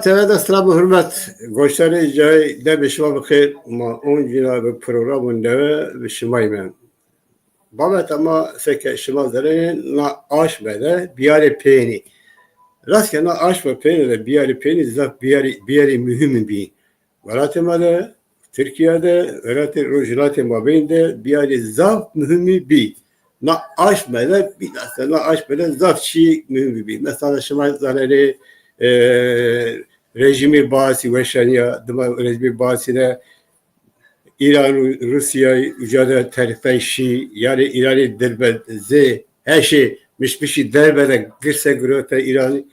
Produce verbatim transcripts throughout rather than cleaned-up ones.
T V de selam û hurmet. Goştarê cayê, demê şima bi xêr. Ma oncîna bi programo newe bi şima yîme. Babeta ma seke şima zanenê na aşme de bîyarê peynî. Rast ke na aşma peynî de bîyarê peynî zaf bîyarê, bîyarê muhîmî bî. Welatê ma de, Tirkîya de, welatê Rojhilatê Mabeyîn de bîyarê zaf muhîmî bî. Na aşme de, bîlhassa na aşme de zaf çî muhîmî bî. Mesela şima zanenê, e, rejîmê Baasî weşanîya, dima rejîmê Baasî de Îran û Rûsya uca de terîfey şî, yanî Îranî derbed zê heşê mişmişî derbede girse girote Îranî.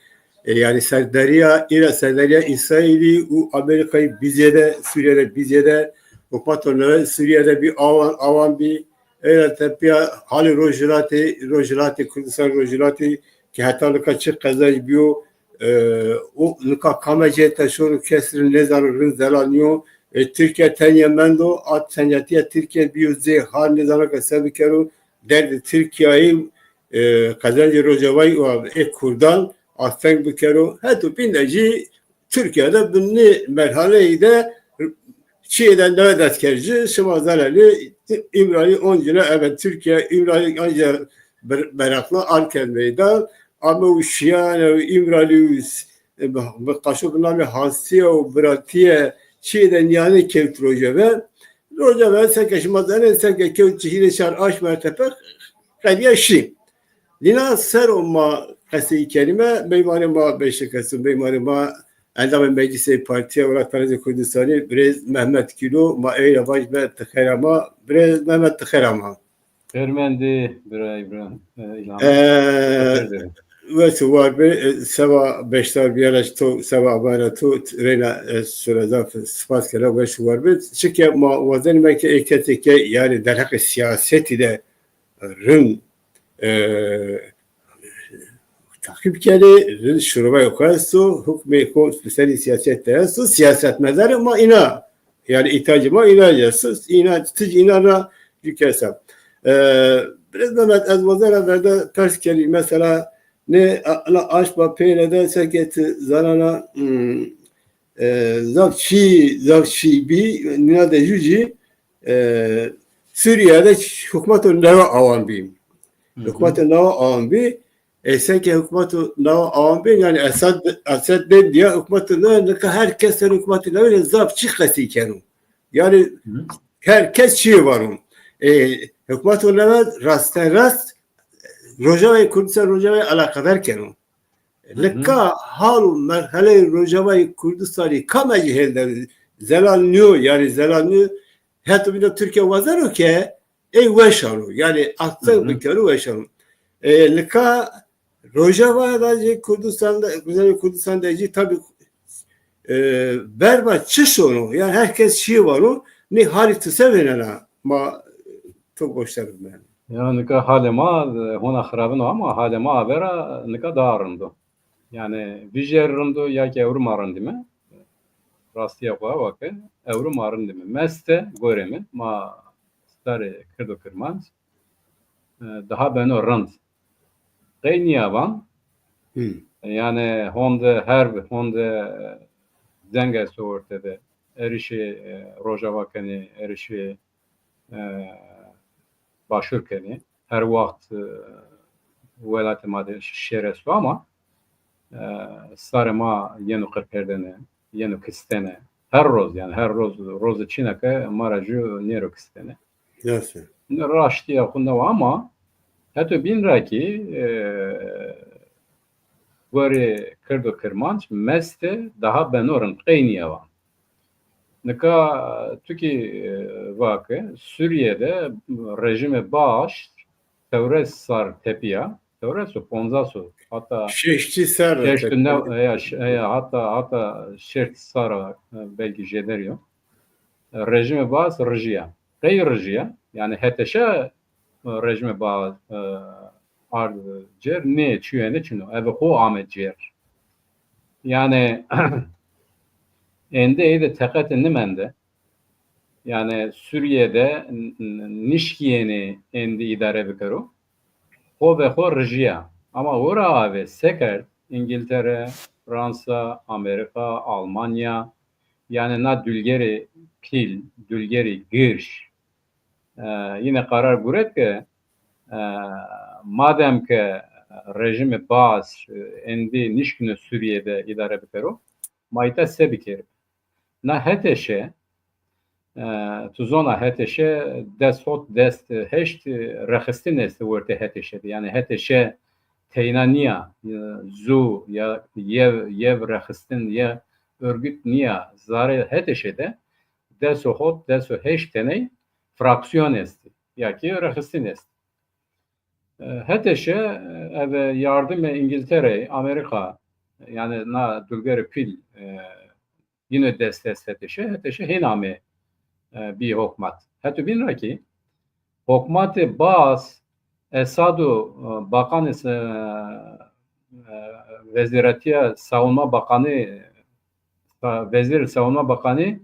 E, yanî serdarîya, Îra-, serdarîya Îsraîlî û Amerîkayî bî zêde, Sûrîye de bî zêde, hukmato newe Sûrîye de bî awan, awan bî. Ewra tepîya halê Rojhilatê, Rojhilatê Kurdistan, Rojhilatê ke heta nika çi qezenc bîyo, e, û nika kame cê te şoro kes rind nêzano, rind zelal nîyo. E, Tirkîya tenya mendo, a tenyatîya Tirkîya bîyo zê, hal nêzano ke se bikero, derdê Tirkîyayî, e, qezencê Rojavayî û ê kurdan asteng bikero. Heto bîn de jî Tirkîya de bi nê merhaleyî de çîyê de newe dest kerd ci. Şima zanenê Îmralî oncîna ebe Tirkîya, Îmralî ancî ber-, beraqna al kerd meydan. Ame û şîyane û Îmralî û s-, bi, bi qaşo bi namê hastîye û biratîye çîyê de nîyanê kewt rojeve. Rojeve seke şima zanê, seke kewt ci hîrê çar aşme tepe qedîya şî. Nîna ser o ma qesey kerîme, meymanê ma beşikes o, meymanê ma endamê Meclîsê Partîya Welatperestê Kurdistanî, birêz Mehmet Kîlo, ma ey ra vajîme ti xeyr ama. Birêz Mehmet, ti xeyr ama. Xêr mendî, bira Îbrahîm, e, Îlham. E, Xêr derê. Wes û war be, e, seba beşdar bîyara to, seba amana to, reyna, e, sura zaf spas kena, wes û war be. Çike ma wazenîme ke ê kesê ke, yanî derheqê sîyasetî de rind, e, taqîb kenê, rind şirovayê xo esto, hukmê xo bi serê sîyaset de esto, sîyasetmedarê ma îna, yanî îhtîyacê ma îna esto, îna, ti zî înan ra jû kes a. E, Birêz Mehmet, ez wazena verde pers kerî, mesela, nê, a, na aşma peyre de seke ti zanena, hmm, e, zaf çî, zaf çî bî, nîna de jû jî, e, Sûrîye de hukmato newe awan bî. Hı hı. Hukmato newe awan bî. E, seke hukmato newe awan bî, yanî Esad, Esad bendîya hukmato newe, nika her kes ser hukmato newe zaf çî qesey keno. Yanî Hı hı. her kes çîyê vano. E, hukmato newe rasterast Rojavayê Kurdistan, Rojavayê eleqedar keno. Hı hı. Nika hal û merheleyê Rojavayê Kurdistanî kame cî hêl de zelal nîyo, yanî zelal nîyo. Heto bîna Tirkîya wazeno ke ey weşano, yanî asteng Hı hı. bikero, weşano. E, nika Rojava de jî Kurdistan de, Kuzey Kurdistan de jî tabî, e, berba çi şono, yanî her kes çîyê vano, nê halî ti se vênena, ma to goşdarîme. Ya nika halê ma, e, hona xirabin o ama halê ma avera nika daha rind o. Yanî vîjê rind o ya ke ewro ma rindîme. Rastîya xo ew a ke ewro ma rindîme. Meste gorê mi, ma starê Kirdo Kirmanc, e, daha beno rind. Qey nîya van? Hı. Yanî honde herb, honde ceng esto orte de. Erişê, e, Rojava kenê, erişê, e, Başûr kenê. Her waxt, e, welatê ma de şêr esto ama, e, starê ma yeno qirkerdene, yeno kistene. Her roz, yanî her roz, rozê çîna ke ma ra jû nêro kistene. Raştîya xo newa ama heto bîn ra kî, e, gorê Kirdo Kirmanc meste daha beno rind, qey nîya van. Nika tu kî, e, va ke Sûrîye de rejîmê Baaş tewres sar tepîya, tewres û ponzas û hata şeştî ser şeştî tepîya. New, e, ya, ş-, e, ya, hata, hata şeştî sar a, e, belkî jêderî yo. E, rejîmê Baaş rijîya. Qey rijîya? Yanî heteşa, e, rejîmê Baaş, e, ard cêr, nê çîyêne çin o. Ebe xo ame cêr. Yanî êndî ey de teqete nimende. Yanî Sûrîye de n-, n-, nişkîyêne êndî îdare bikero. Xo ve xo rijîya. Ama ora ave se kerd? Îngîltere, Fransa, Amerîka, Almanya, yanî na dulgerê pîl, dulgerê girş, e, yine qerar guret ke, e, madem ke rejîmê Baas, e, êndî nişkîno Sûrîye de îdare bikero, ma îta se bikerîme? Na HTŞ, e, tu zona HTŞ des hot, des heşt rexistin estê wertê HTŞ de. Yanî HTŞ teyna nîya, e, zu ya yew, yew rexistin, yew örgüt nîya. Zarê HTŞ de des hot, des heşt teney fraksiyon estê. Ya ki rexistin estê. E, HTŞ, e, eve yardimê Îngiltere, Amerîka, yanî na dulgerê pîl, e, yine dest est HTŞ, HTŞ hên amê, e, bî hokmat. Heto bîn ra kî hokmatê Baas, Esad û, e, baqanê se-, e, Wezîretîya Savunma Bakanî, sa-, Vezîr Savunma Bakanî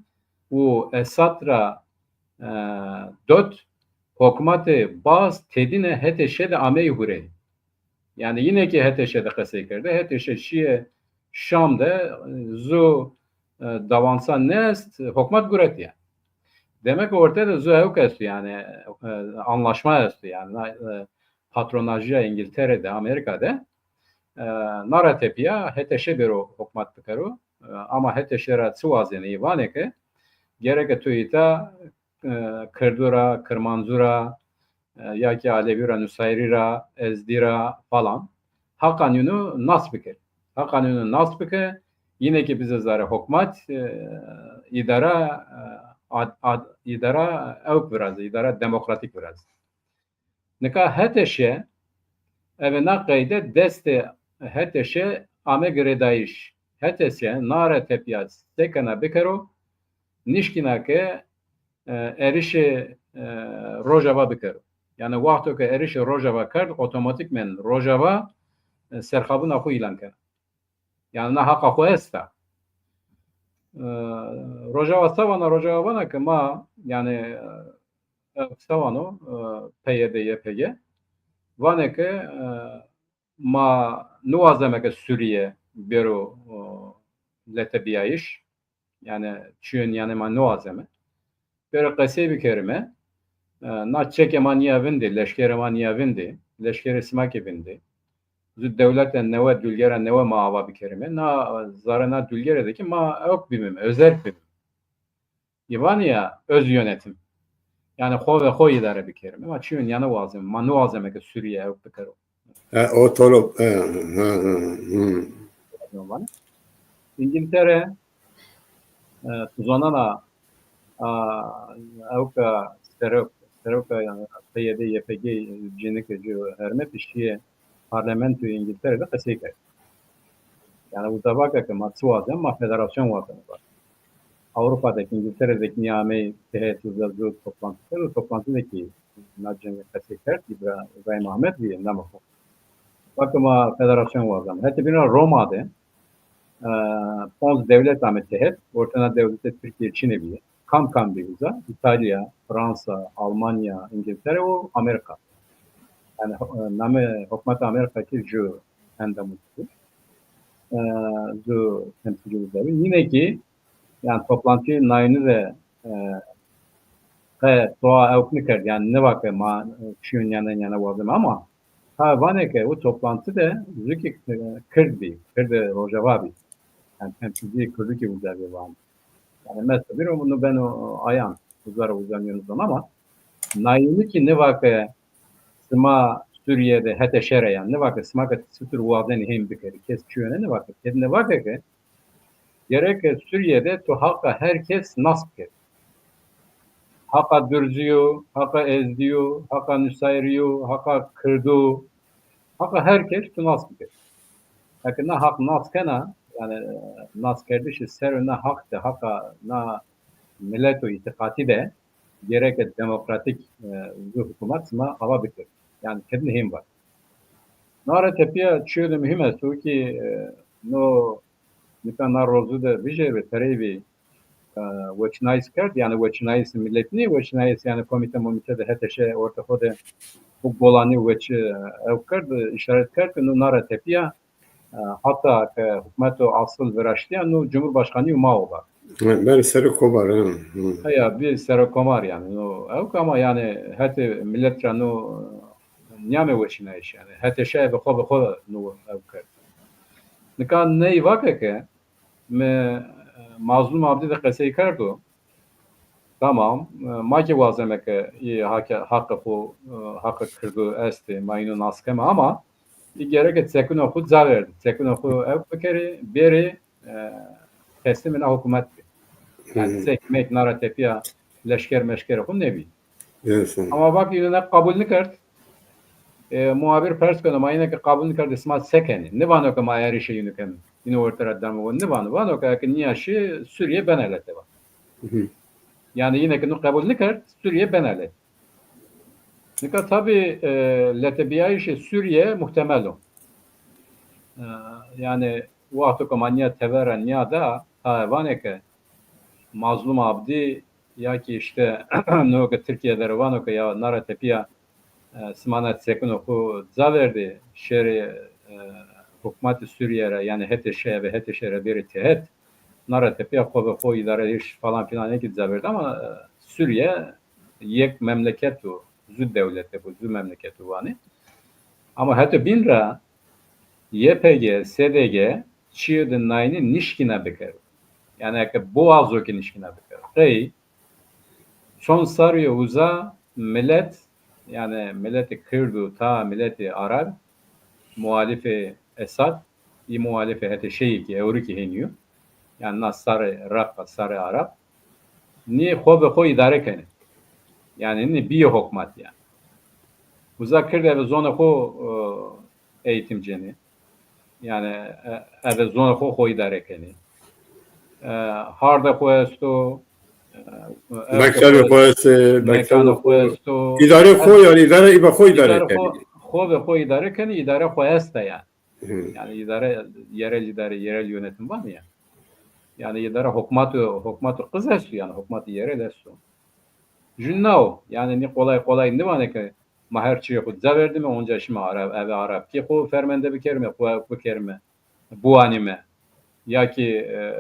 û Esad ra, e, dot, hokmatê Baas tedîne HTŞ de ameyî hurê. Yanî yine kî HTŞ de qesey kerde. HTŞ şîye Şam de, e, zu, e, dawansa nest, hokmat guretîye. Demek orte de zu ewk esto yanî, e, anlaşma esto yanî. Na, e, patronajîya Îngiltere de, Amerîka de, e, na ra tepîya HTŞ bêro hokmat bikero. E, ama HTŞ ra çi wazenê? Vanê ke gereke tu îta, e, Kirdu ra, Kirmancu ra, e, ya ki Alevî ra, Nusayrî ra, Ezdî ra falan. Haqan yunu nas bike. Haqan yunu nas bike, yine ki bize zare hokmat, e, îdara, e, ad-, ad-, îdara ewk virazê, îdara demokratîk virazê. Nika HTŞ, eve na qeyde destê HTŞ ame girêdayîş. HTŞ na ra tepîya se kena bikero, nişkîna ke, e, erişê, e, Rojava bikero. Yanî wexto ke erişê Rojava kerd, otomatîkmen Rojava, e, serxabûna xo îlan kena. Yanî na haqa xo esta. E, Rojava se vana? Rojava vana ke ma, yanî, e, se vano, e, PYD, YPG, vanê ke, e, ma niwazeme ke Sûrîye bêro, e, letebîyayîş. Yanî çîyo nîyanê ma niwazeme. Bêro qesey bikerîme. E, na çekê ma nîya vindî, leşkerê ma nîya vindî, leşkerê sima kî vindî. Zu dewlete newe, dulgera newe ma ava bikerîme. Na, e, zare na dulgere de kî ma ewk bimîme, özerk bimîme. Î vanê ya öz yönetim. Yanî xo ve xo îdare bikerîme. Ma çîyo nîyanê wazeme. Ma niwazeme ke Sûrîye ewk bikero. E, o tolo, e, hı, hı, hı. Îngiltere, e, tu zonena, a, ewka serok, seroka, yanî PYD, YPG cinike ci hermetî şîye parlamentoyê Îngiltere de qesey kerd. Yanî uza vake ke ma çi wazeme, ma federasyon wazeme. Ewropa de kî, Îngiltere de kî nîya amey tehet, uza zû toplantî kerd û toplantî de kî na cenge qesey kerd, Îbra-, Îbrahîm Ahmed bîye, nama xo. Vake ma federasyon wazeme. Hetê bîn ra Roma de, e, ponc dewlet ame tehet, ortena dewlete Tirkîye çinê bîye. Kam kam bî uza? Îtalya, Fransa, Almanya, Îngiltere û Amerîka. Yanî, e, namê hukmeta Amerîka kî ju endamû dî. E, ju temsîlcî uza bî. Yine kî, yanî, toplantî nayînî de, e, qe toa ewk nîkerd. Yanî, nêva ke ma, e, çîyo nîyanê nîyanê wazeme ama ha vanê ke o toplantî de zu kî, e, Kird bî, Kirdê Rojava bî. Yanî, temsîlcîyê Kirdû kî uza bî vanê. Yanî, mesela bîro no beno ayan, uza ra uza nîyeno zon ama nayînî kî nêva ke sima Sûrîye de hetê şere, yanî nêva ke sima ke çitur wazenî hên bikerî, kes çîyo nêva ke, kes nêva ke ke gereke Sûrîye de tu haqa her kes nas bikerî. Haqa Durzî yo, haqa Ezdî yo, haqa Nusayrî yo, haqa Kird o, haqa her kes tu nas bikerî. Eke na haq nas kena, yanî naskerdişê ser o na haq de, haqa na milet û îtîqatî de gereke demokratîk, e, zu hukûmet sima ava bikerî. Yanî kedin hên vat. Na ra tepîya çîyo de muhîm esto kî, e, no nika na rozu de vijêr ve perey vî, e, weçînayîs kerd, yanî weçînayîs miletî nê, weçînayîs yanî komîte momîte de hetê şe orte xo de bu Golanî weçî, e, ew kerd, îşaret kerd ke no na ra tepîya E, hata ke hukmeto asil viraştîya, no Cumhurbaşkanîyo ma o va. He, berê serokomar, he. Hı. Heya, bî serokomar yanî. No, ewk ama yanî hetê milet ra no nîyame weşînayîş yanî. Hetê şeye bi xo bi xo no ewk kerd. Nika ney vake ke mi, e, Mazlum Abdî de qesey kerdo. Tamam. E, ma kî wazeme ke î haqe, haqê xo, e, haqê Kirdo estê, ma îno nas keme ama î gereke çekuno xo ca verdê. Çekuno xo ewk bikerê, bêrê, e, teslîmê na hukûmet bê. Yanî Hı hı. Çek mek na ra tepîya leşker meşkerê xo nêbî. Evet, evet. Ama vak îno ne qebul nikerd. E, muhabir pers keno, ma îne ke qebul nikerdê sima se kenê? Nivano ke ma erişê îno kenê. Îno werte ra dame wo. Nivano. Vano ke eke nîya şî Sûrîye bena lete va. Hı hı. Yanî îne ke no qebul nikerd, Sûrîye bena lete. Nika tabî, e, letebîyayîşê Sûrîye muhtemel o. E, yanî wexto ke ma nîya tever ra nîyada, taê vanê ke Mazlum Abdî ya kî îşte no ke Tirkîye der o vano ke ya na ra tepîya, e, sima na çekuno xo ca verdê, şêrê, e, hukmatê Sûrîye ra, yanî hetê şeye ve hetê şeye ra bêrê têhet, na ra tepîya xo ve xo îdare hîş falan filan ê kî ca verdê ama, e, Sûrîye yek memleket o, zu dewlete bo, zu memleket o vanê. Ama heto bîn ra Y P G, S D G çîyo de naynî nişkîna bikero. Yanî eke biwazo kî nişkîna bikero. Qey? Çond serrî yo uza milet, yanî miletê Kird û ta miletê Arab, muhalifê Esad, î muhalifê hetê şeyî kî ewro kî hênî yo. Yanî na sarê Reqa, sarê Arab. Nî xo bi xo îdare kenê. Yanî nî bîyê hokmat yanî. Uza Kird eve zonê xo, e, eğitim cenê. Yanî, e, eve zonê xo xo îdare kenê. E, hardê xo esto, e, ewkê Mektebê xo xo estê, mektebê mekanê xo xo esto. Îdarê xo yanî, îdare îbe xo îdare Îdare xo, kenê. Xo ve xo îdare kenê, îdare xo esta yanî. Hı. Yanî îdare, yerel îdare, yerel yönetim vanê ya. Yanî îdare hokmat û, hokmat û qiz esto yanî, hokmat yerel esto. Jü na o. Yanî nî qolay qolay nîvanê ke ma her çîyê xo ca verdîme, onca şîme Arab, eve Arabkî xo fermende bikerîme, xo bikerîme, biwanîme. Ya kî, e,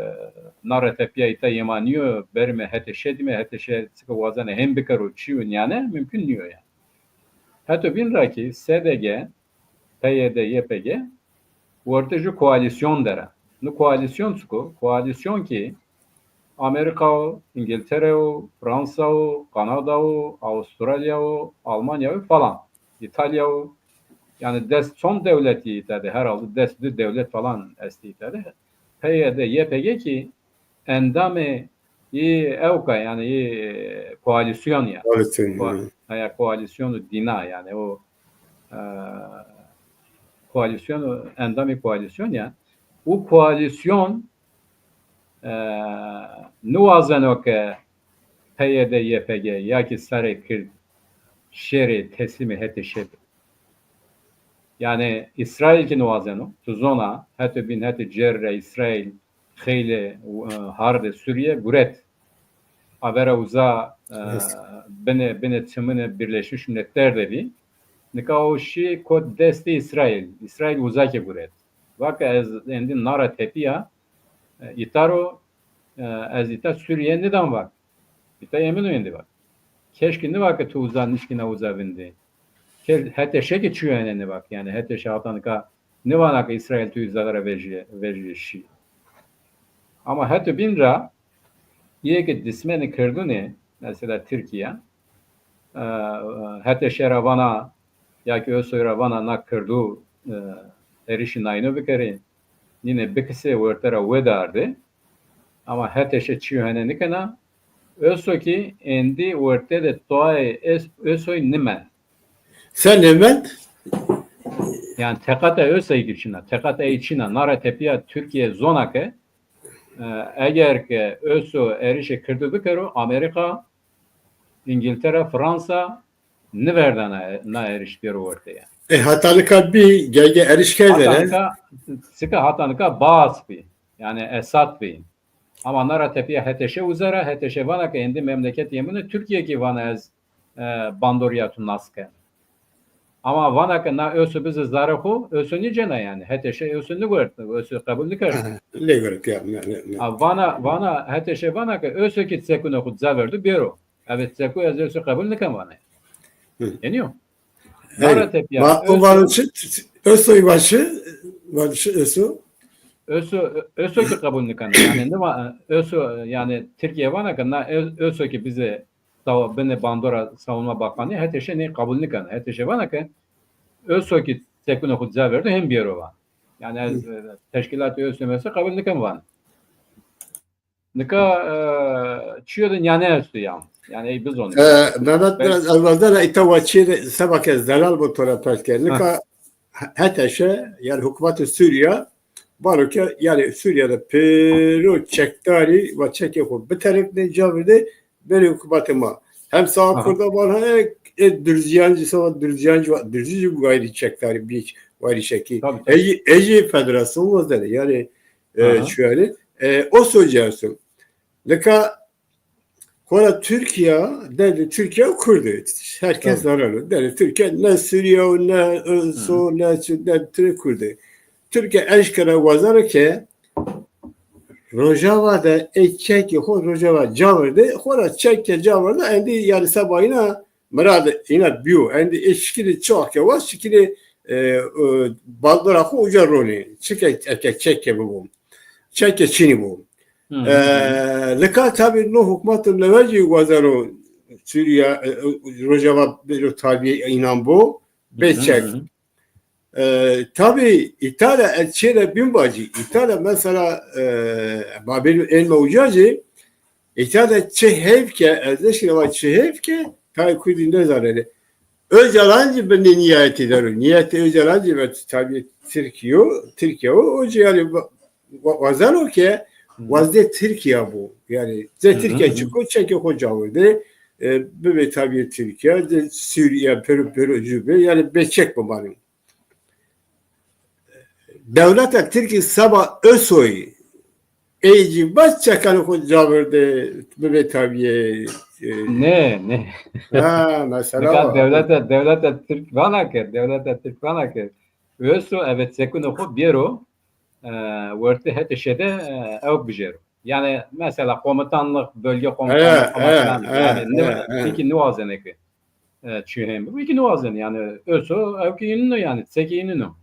na ra tepîya îta yê ma nîyo, berîme hetê şe dîme, hetê şe çike wazena hên bikero, çîyo nîyane, mumkun nîyo yanî. Heto bîn ra kî S D G, P Y D, Y P G, werte ju koalîsyon der a. Nu koalîsyon çik o? Koalîsyon kî Amerîka o, Îngiltere o, Fransa o, Kanada o, Avustralya o, Almanya o falan. Îtalya o. Yanî des çond dewletî îta de, herhalde des di dewlet falan estî îta de. P Y D, Y P G kî endamê î ewka, yanî î koalîsyon ya. Koalîsyon, Koa-, hı. Heya, koalîsyonu dîna yanî o, e, koalîsyon, endamê koalîsyon ya. U koalîsyon, e, niwazeno ke P Y D, Y P G ya kî sarê Kird şêrê teslîmê hetê şe bê. Yanî Îsraîl kî niwazeno, tu zona, heto bîn hetê cêr ra Îsraîl xeylê, e, hardê Sûrîye guret. Avera uza, e, Evet. binê, binê çiminê Birleşmiş Milletler de bî. Nika o şî kot destê Îsraîl. Îsraîl uza kî guret. Vake ez êndî na ra tepîya, e, îta ro, e, ez îta Sûrîye nîdan vak. Îta yê min o êndî vak. Keşkî nîvake tu uza nişkîna uza vindî. Ke-, hetê şe kî çîyo hene nîvak. Yanî hetê şe hata nika nîvana ke Îsraîl tu uza ra vejîye, vejîye şî. Ama heto bîn ra yê ke dismenê Kirdûnê, mesela Tirkîya, e, hetê şe ra vana ya kî Özsoy ra vana na Kirdû, e, êrişî nayno bikerê, nîne bikisê werte ra wede ardê. Ama hetê şe çîyo hene nîkena. Özsoy kî êndî werte de toayê es-, Özsoy nîmend. Se nîmend? Yanî teqata Özsoy kî çin a. Teqata ey çin a. Na ra tepîya Tirkîye zona ke, e, eger ke Özsoy êrişê Kirdû bikero, Amerîka, Îngiltere, Fransa niverdana na êriş bêro werte ya. E, heta nika bî, gerge êriş kerdene. Heta nika, çike heta nika Baas bî. Yanî Esad bî. Ama na ra tepîya hetê şe uza ra, hetê şe vana ke êndî memleketê yê min o, Tirkîye kî vana ez, e, bandorîya tu nas ken. Ama vana ke na Oso bize zerê xo, Oso nîcena yanî. Hetê şê Oso nîgurtna, Oso qebul nîkerd. Nêgurtna ya, ne, ne, ne. A, vana, vana, hetê şê vana ke Oso kî çekûnê xo ca verdo bêro. Eve çekû ez Oso qebul nîken vana. Hı. Yanî yo. Hey, nara tepya, ma, o Oso, vano çi, Oso va çi, vano çi Oso? Oso, Oso kî qebul nîkena. Yanî ne va-, Oso, yanî Tirkîye vana ke na Ö-, Oso kî bize sawa-, binê bandora Savunma Bakanlığı, hetê şê ney qebul nîkena. Hetê şê vana ke Oso kî çekûnê xo ca verdo, hên bêro van. Yanî ez, e, teşkîlatê Oso mesela qebul nîken van. Nika, e, çîyo de nîyane esto ya. Yanî ey bizonê. E, Mehmet, biraz ez wazena îta wa çîyê de seba ke zelal bo to ra pers kerd. Nika hetê şê, yanî hukmatê Sûrîya, vano ke, yanî Sûrîya de pêro çekdarî, wa çekê xo biteriknê, ca virdê, bêrê hukmatê ma. Hem sawa kurda van, e, e, durzîyancî, sawa durzîyancî, durzî jî wayîrê çekdarî bî, wayîrê çekî. Tabî, tabî. Ey, ey jî federasyon wazena, yanî, e, çuyane, e, o soce esto. Nika xora Tirkîya, derdê Tirkîya Kurd ê. Her kes zaneno. Derdê Tirkîya ne Sûrîye o, ne Oso, ne çi, derdê Tirkîya Kurd ê. Tirkîya eşkera wazeno ke Rojava de ê çekê xo Rojava ca virdê, xora çek ke ca virdê, endî yanî seba îna mirad îna bîyo. Endî ê şikilê çax ke wa, şikilê, e, e, bandora xo uca ronê. Çike eke çek ke bibo. Çekê çinî bo. Hı hı. E, nika tabî no hukmato newe jî wazeno Sûrîye, e, e, Rojava bêro tabîyê înan bo, bê çek. Hı hı. E, tabî îta de ez çê de bîn vacî. Îta de mesela, e, ma bêrî ênme uca jî, îta de çi heyf ke, ez nêşîna va çi heyf ke, tayê kurdî nêzanenê. Ocalan jî binê nîyetî der o. Nîyetê Ocalan jî ve tabî Tirkî yo, Tirkîya o, o jî yanî wa-, wa-, wazeno ke wazdê Tirkîya bo. Yanî zê Tirkîya çik o, çekê xo ca virdê, e, bibê tabîyê Tirkîya, zê Sûrîye pêro pêro jû bê, yanî bêçek bimanê. Dewleta Tirkî seba Osoyî, ey jî bes çekanê xo ca virdê, bibê tabîyê, e, nê, nê. Ha, mesela. Nika dewleta, dewleta Tirk vana ke, dewleta Tirk vana ke Oso eve çekûnê xo bêro, e, wertê hetê şê de, e, ewk bijêro. Yanî mesela komutanlık, bölge komutanlığı falan, yanî ne, peki ne wazenê ke, e, çi hên bibo? Peki ne wazenê yanî, Oso ewkê înin o yanî, çekê înin o.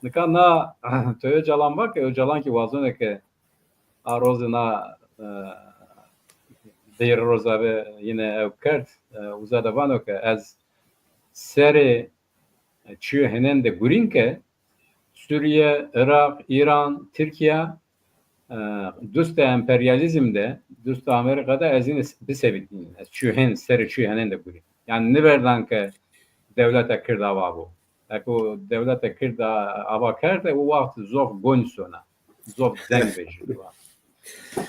Nika na to Ocalan va ke, Ocalan kî wazeno ke a rozê na, e, Dêrê Rozabe yine ewk kerd, e, uza de vano ke ez serê çîyo hênen de gurîn ke Sûrîye, Iraq, Îran, Tirkîya, e, dustê emperyalîzm de, dustê Amerîka de ez yine bisevitîn. Ez çîyo hên, serê çîyo hênen de gurîn. Yanî niverdan ke dewleta Kird ava bo. Eke o dewleta Kird a-, ava kerde, o waxt zof gonc sona. Zof zeng vejîyo.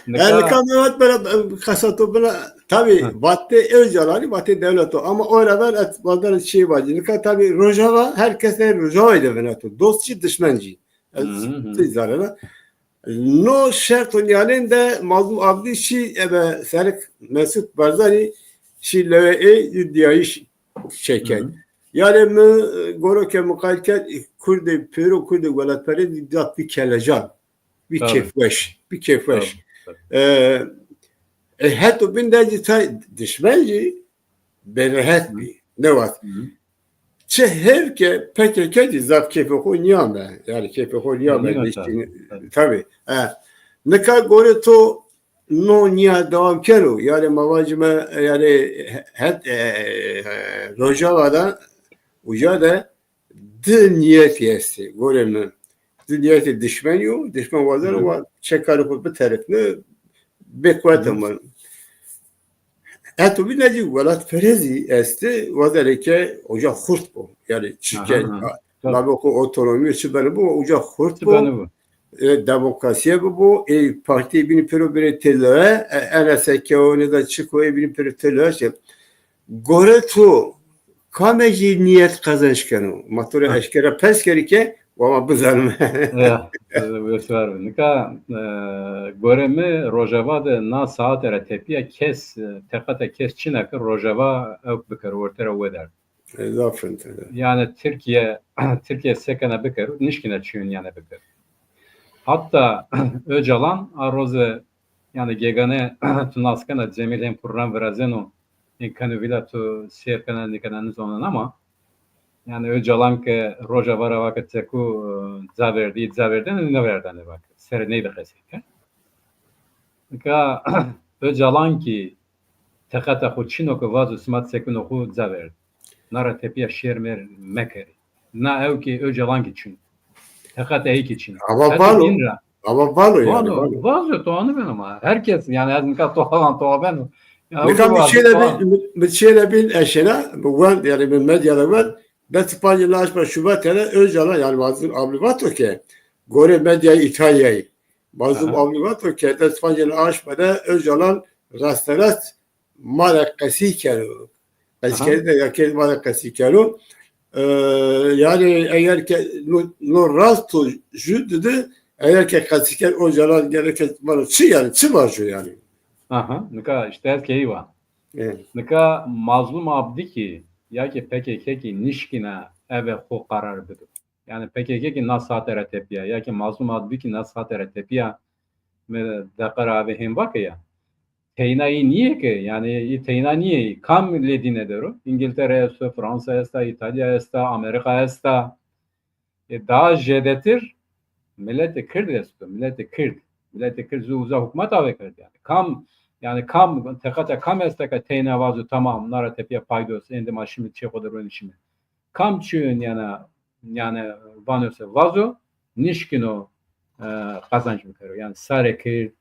Nika, e, nika Mehmet bira, e, qesa to bira, tabî, vatê Ocalanî, vatê dewlet o. Ama o ra ver ez wazena çîyê vacî. Nika tabî Rojava, her kes ê Rojavayî de vineto. Dost jî, dişmen jî. Ez ti zanena. No şert û nîyanên de Mazlum Abdî şî ebe Serik Mesut Barzanî şî lewê ê diyayîş çêkerd. Yanî mi, e, goro ke mi qayîl kerd, e, kurdê pêro, kurdê welatperest zî da bî kelecan. Bî kêfweş, bî kêfweş. E, e, heto bin de zî tay dişmen zî bêrehet bî. Ne wat. Çi hêf ke P K K zî zaf kêfê xo nîyame. Yanî kêfê xo nîyame. Tabî. E, nika gorê to no nîya dewam keno. Yanî ma vacîme, yanî het, e, e, Rojava de, uca de di nîyetî estê, gorê mi. Di nîyetê dişmenî yo, dişmen wazeno wa çekarê xo biterikne, bêquwete ma. Heto bîne zî welatperest zî estê, wazerê ke uca xurt bo. Yanî çike, labê xo otonomî çi beno bo, uca xurt bo. E, demokrasîye bibo, ê partîyê bînî pêro bêrê têlewe, e, N S K o, nêda çik o, ê bînî pêro têlewe, şey. Gore to, kame jî nîyet qezenc keno? Ma to rê eşkera pers kerî ke wa ma bizanime. Ya, wes war bi. Nika, e, gore mi Rojava de na saete ra tepîya kes, e, teqata kes çin a ke Rojava ewk bikero, orte ra weder. E, zaf rind. Yani Tirkiye, Tirkiye sekene bikero, nişkine çiyun yani bikero. Hatta Öcalan a roze yani gegane tu nas kena Cemîl hem program virazeno, ê keno vîla tu sêr kena nêkena nizonen ama yani Öcalan ke roja vara vake teku, e, ca verdî, ca verdene, nêverdene vake. Serê ney de qesey ke. Nika Öcalan kî teqeta xo çin o ke vazo sima sekûno xo ca verdî. Na ra tepîya şêr mêr mekerê. Na ew kî Öcalan kî çin. Teqeta ey kî çin. Ama vano, ama vano yani, vano. Vazo, to anime ama. Herkes yani ez nika to alan to beno. Yani nika mi çêle bin, mi çêle bin eşena, mi wen yani mi medyada wen, dest pancê aşma Şubat tene Öcalan yani Mazlum Abli vato ke gore medyayê İtalyayî. Mazlum Abli vato ke dest pancê aşma de Öcalan rasterast ma de qesî kero. Qesîkerî de ya kerd ma de qesî kero. E, yani eger ke no, no rasto jü didi, eger ke qesîker Ocalan gereke vano çi yani, çi vajo yani? Aha, nika işte ez keyî va. Evet. Nika Mazlum Abdî kî ya ki P K K kî nişkîna eve xo qerar bido. Yani P K K kî na sate ra tepîya, ya ki Mazlum Abdî kî na sate ra tepîya, mi deqe ra ave hên vake ya. Teyna î nîyê ke, yani î teyna nîyê, kam lê dîne der o? İngiltere esto, Fransa esta, İtalya esta, Amerika esta. E, daha jêdetir miletê Kird esto, miletê Kird. Miletê Kird zî uza hukmat ave kerd yani. Kam, yani kam, teqeta kam esta ke teyna vazo tamam, na ra tepîya paydos, êndî ma şîme çê xo de ronîşîme. Kam çîyên yana, yani vano se vazo, nişkîno, e, qazanc bikero. Yani sarê Kird,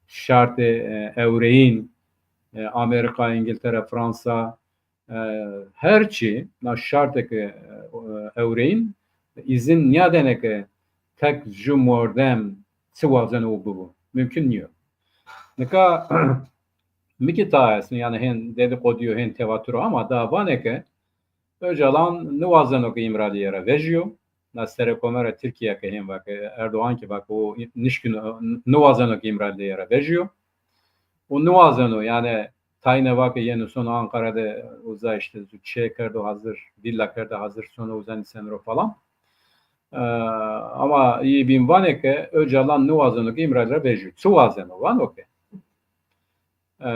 şartê, e, ewreyîn, e, Amerika, İngiltere, Fransa, e, her çî, na şartê ke, e, ewreyîn, îzin nîyadêne ke tek ju mordem çi wazeno o bibo. Mumkun nîyo. Nika mi kî ta esno, yani hên dedikodî yo, hên tevaturo ama daha vanê ke Ocalan niwazeno ke Îmralîye ra vejîyo. Na serekome ra Tirkîya ke hên vake, Erdogan kî vake, o nişkîno, niwazeno ke Îmralîye ra vejîyo. O niwazeno, yani tayîne vake yeno sono Anqara de uza işte zu çê kerdo hazir, vîlla kerdo hazir, sono uza nîseno ro falan. E, ama î bîn vanê ke Ocalan niwazeno ke Îmralî ra vejîyo. Çi wazeno? Vano ke, e,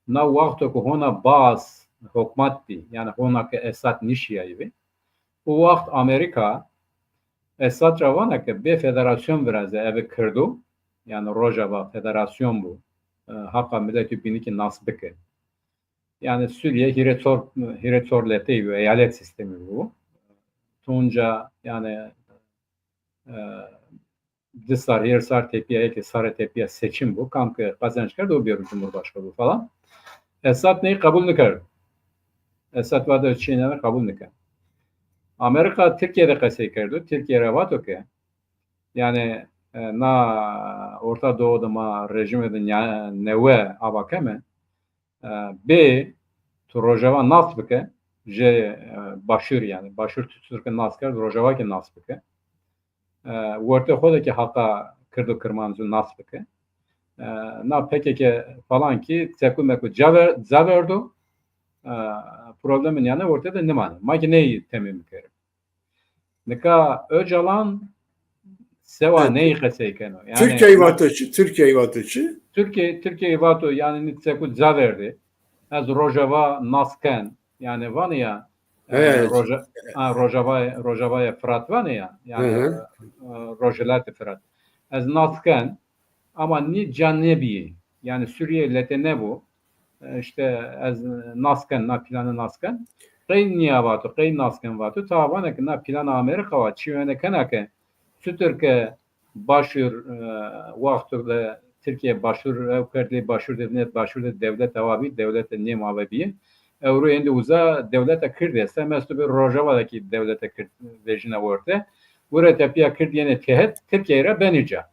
na wexto ke hona Baas hukmat bî, yani hona ke Esad nişîyayî bî, o wext Amerika Esad ra vana ke bê federasyon viraze eve Kirdo, yani Rojava federasyon bo, e, haqa miletî bînî kî nas bike. Yani Sûrîye hîrê çor, hîrê çor leteyî bo, eyalet sîstemî bo. Tunca yani, e, di sar, hîrê sar tepîya, eke sarê tepîya seçim bo. Kam ke qazanc kerd, o bêro cumhurbaşkanı falan. Esad ney qebul nikerd. Esad vate çîyêne qebul nikerd. Amerika Tirkîye de qesey kerdo. Tirkîye ra vato ke, yani, e, na Orta Doğu de ma rejîme de nya-, newe ava keme, e, bê tu Rojava nas bike, jê, e, Başûr yani. Başûr tu çitur ke nas kerd, Rojava kî nas bike. E, wertê xo de kî haqa Kird û Kirmanc zî nas bike. E, na P K K falan kî çeku meku ca ver-, ca verdo. E, problemin yani wertê de nîmanê. Ma kî ney temîm bikerî. Nika Ocalan sewa ney qesey keno. Yani Tirkîyeyî vato çi? Tirkîyeyî vato çi? Tirkîye, Tirkîyeyî vato yani nî çeku ca verdî. Ez Rojava nas ken. Yani vanê ya, e, Roja-, ha, Rojava, Rojavaya Firat vanê ya. Yani, e, e, Rojhilatê Firat. Ez nas ken, ama nî ca nêbîyê. Yani Sûrîye lete nêbo. E, işte ez nas ken, na planî nas ken. Qey nîya vato, qey nas ken vato. Ta vanê ke na planê Amerîka wa çîyêne kena ke çitur ke Başûr, e, wexto de Tirkîye Başûr ew kerd, lê Başûr de nêt, Başûr de dewlet awa bî, dewlete nêmave bîye. Ewro êndî uza dewleta Kird esta, mesto bi Rojava de kî dewleta Kird vejîna werte. Wire tepîya Kird yenê tehet, Tirkîye ra benê ca.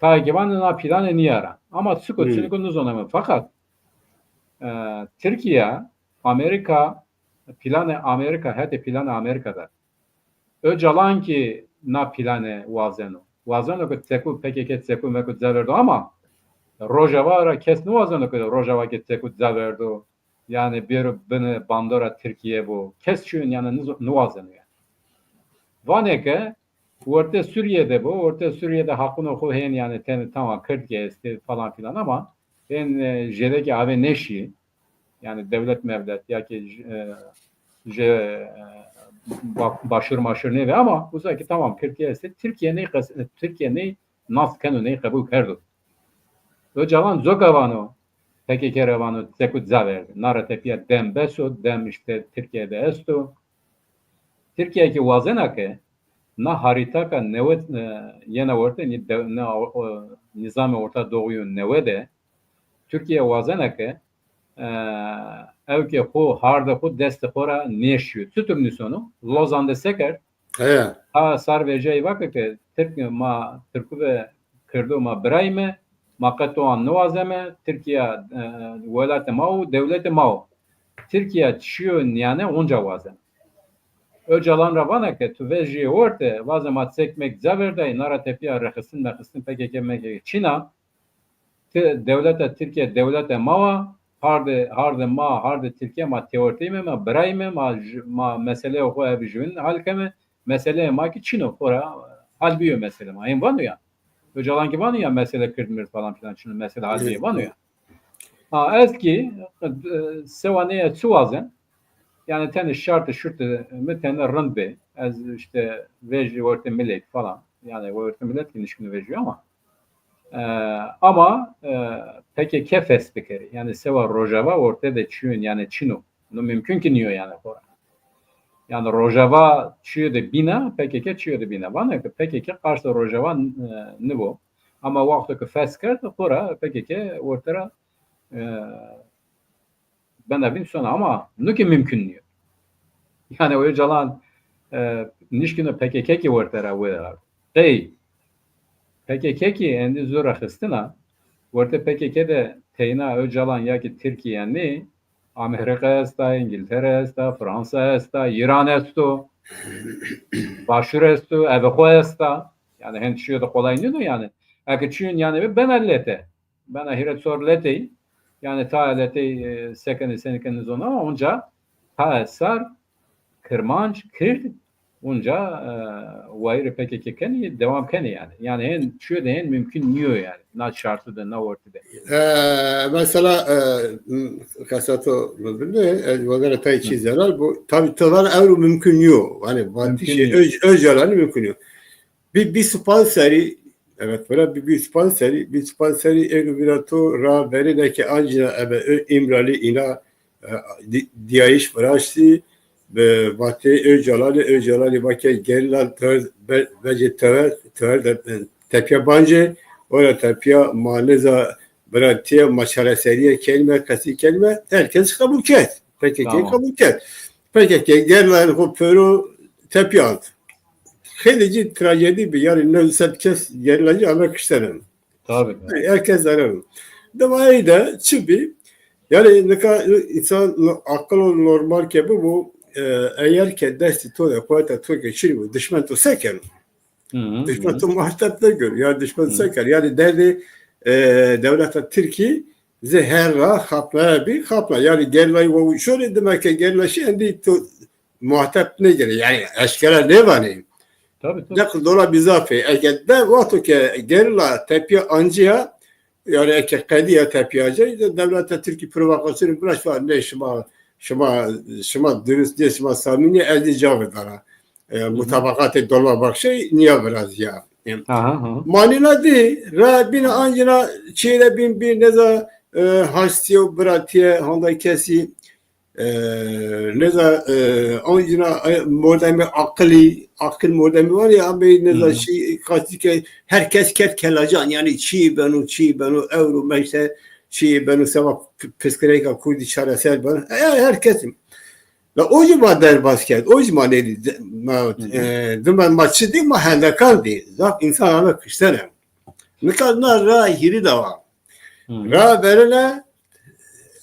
Tayê ke vanê na planê nîya ra. Ama çik o, hmm, çiniko nizoneme. Fakat, e, Tirkîya, Amerîka, planê Amerîka, hetê planê Amerîka de. Ocalan kî na planê wazeno. Wazeno ke çeku P K K çeku meku ca verdo ama Rojava ra kes niwazeno ke Rojava ke çeku ca verdo. yanî bêro binê bandora Tirkîye bo. Kes çîyo yanî niz-, niwazeno yanî. Vanê ke ortê Sûrîye de bo, ortê Sûrîye de haqûnê xo hên yanî tenê tamam kirdkî estê falan filan ama hên, e, jêde kî avê nêşîyê. Yanî dewlet mewlet ya kî j-, e, jê, e, ba-, başûr maşûr nêbê ama uza kî tamam kirdkî estê. Tirkîye ney qes-, e, Tirkîye ney nas keno, ney qebul kerdo. Ocalan coka vano, P K K ra vano, seko ca verdê. Na ra tepîya dem bes o, dem îşte Tirkîye de esto. Tirkîye kî wazena ke na harîtaka newe, e, yena orte, nî de-, na o, o, nîzamê Orta Doğuyu newe de Tirkîye wazena ke, e, ewkê xo, hardê xo, destê xo ra nêşîyo. Çitur nîsono? Lozan de se kerd? He. Ha sar vejîyayî vake ke Tirk ma, Tirku ve Kirdo ma birayîme, ma qe toan niwazeme, Tirkîya, e, welatê ma o, dewletê ma o. Tirkîya çîyo nîyane onca wazena. Ocalan ra vana ke tu vejîyê orte, vaze ma çekmek ca verdayî, na ra tepîya rexistin mexistin P K K M K K çin a. Ti-, dewleta Tirkîye dewleta ma wa, hardê, hardê ma, hardê Tirkîye ma têorteyîme, ma birayîme, ma j-, ma meseleyê xo ebe jûvîn hal keme, meseleyê ma kî çin o, xora hal bîyo meselê ma. Hên vano ya. Ocalan kî vano ya mesele kird mird falan filan çin o, mesele hal bîye vano ya. Ha, ez kî, e, sewa ney ez çi wazen? Yanî tenê şartê şurtê mi tenê rind bê. Ez îşte vejî ortê milet falan. Yanî ortê milet kî nişkîno vejîyo ama. E, ama, e, P K K fes bikerî. Yanî sewa Rojava orte de çîyo, yanî çin o. No mumkun kî nîyo yanî xora. Yanî Rojava çîyo de bîna, P K K çîyo de bîna. Vana ke P K K qarşê Rojava, e, nibo. Ama wexto ke fes kerd, xora P K K orte ra, e, bena vînd sona ama no kî mumkun nîyo. Yanî Ocalan, e, nişkîno P K K kî orte ra wera. Qey P K K kî endî zû rexistina, orte P K K de teyna Ocalan ya kî Tirkîye nê, Amerîka esta, Îngîltere esta, Fransa esta, Îran esto, Başûr esto, eve xo esta. Yanî hên çîyo de qolay nîno yanî. Eke çîyo yanî bena lete. Bena hîrê çor letey, yanî tayê letey, e, sekenê senî ke nizona ama onca tayê sar Kirmanc, Kird, onca, e, wayîrê P K K kenî, dewam kenî yanî. Yanî hên çîyo de hên mumkun nîyo yanî. Na şartî de, na ortî de. E, mesela, e, m-, qesa to mi binde, e, wazena tayê çî zelal bo. Tabî, ti vana ewro mumkun nîyo. Yanî vatişê Oc-, Ocalanî mumkun nîyo. Bi, bîst û panc serî, evet, bira bi, bîst û panc serî, bîst û panc serî êno vîra to ra verêne ke ancîna ebe Ö-, Îmralî îna, e, dî-, dîyayîş viraştî, bi vatê Ocalanî, Ocalanî va ke gerîla tever, be-, vecê tever, tever de, e, tepîya bancê, ora tepîya ma nêza bira tîya ma çareserîye kenîme, qesî kenîme, her kes qebul kerd. P K K qebul kerd. P K K gerîlayê xo pêro tepîya ard. Xeylê ci trajedî bi, yanî new sed kes gerîlacî ame kiştene. Tabî. Yanî her kes zereno. Dima ey de çi bî? Yanî nika însan no-, aqilo normal ke bibo, e, eger ke destê to de quweta to ke çinî bo, dişmen to se keno? Hı hı, dişmen to muhateb nêkero. Yanî dişmen se keno? Yanî derdê, e, dewleta Tirkî zê her ra xapnaye bî, xapna. Yanî gerîlayî wa şorê dime ke gerîla şî endî to muhateb nêgêrê. Yanî eşkera nêvanê. Tabî, tabî. Deqil dola bîzafê. Eke de wexto ke gerîla tepîya ancîya, yanî eke qedîya tepîya ancîya, de dewleta Tirkî provokasyonê viraşt, va nê şima, şima, şima durust nê, şima samî nê, ez nê cavê dana. E, mutabaqatê Dolmabahçe nîya virazîya. E, aha, aha. Ma nîna dî, ra bîne ancîna çêre bîn bî, nêza, e, hastîye û biratîye, honday kesî, e, nêza, e, ancîna, e, mordemê aqilî, aqil mordemî vanê, ameyî nêza şî, qasî ke her kes kerd kelacan, yanî çî beno, çî beno, ewro meşte çî beno, seba p-, pirsgirêka kurdî çareser beno. E, her kes. La o jî ma derbas kerd, o jî ma nêdî, ma, e, dima ma çi dî, ma hendekan dî. Zaf însan ame kiştene. Nika na ra hîrî de wa. Ra verêne,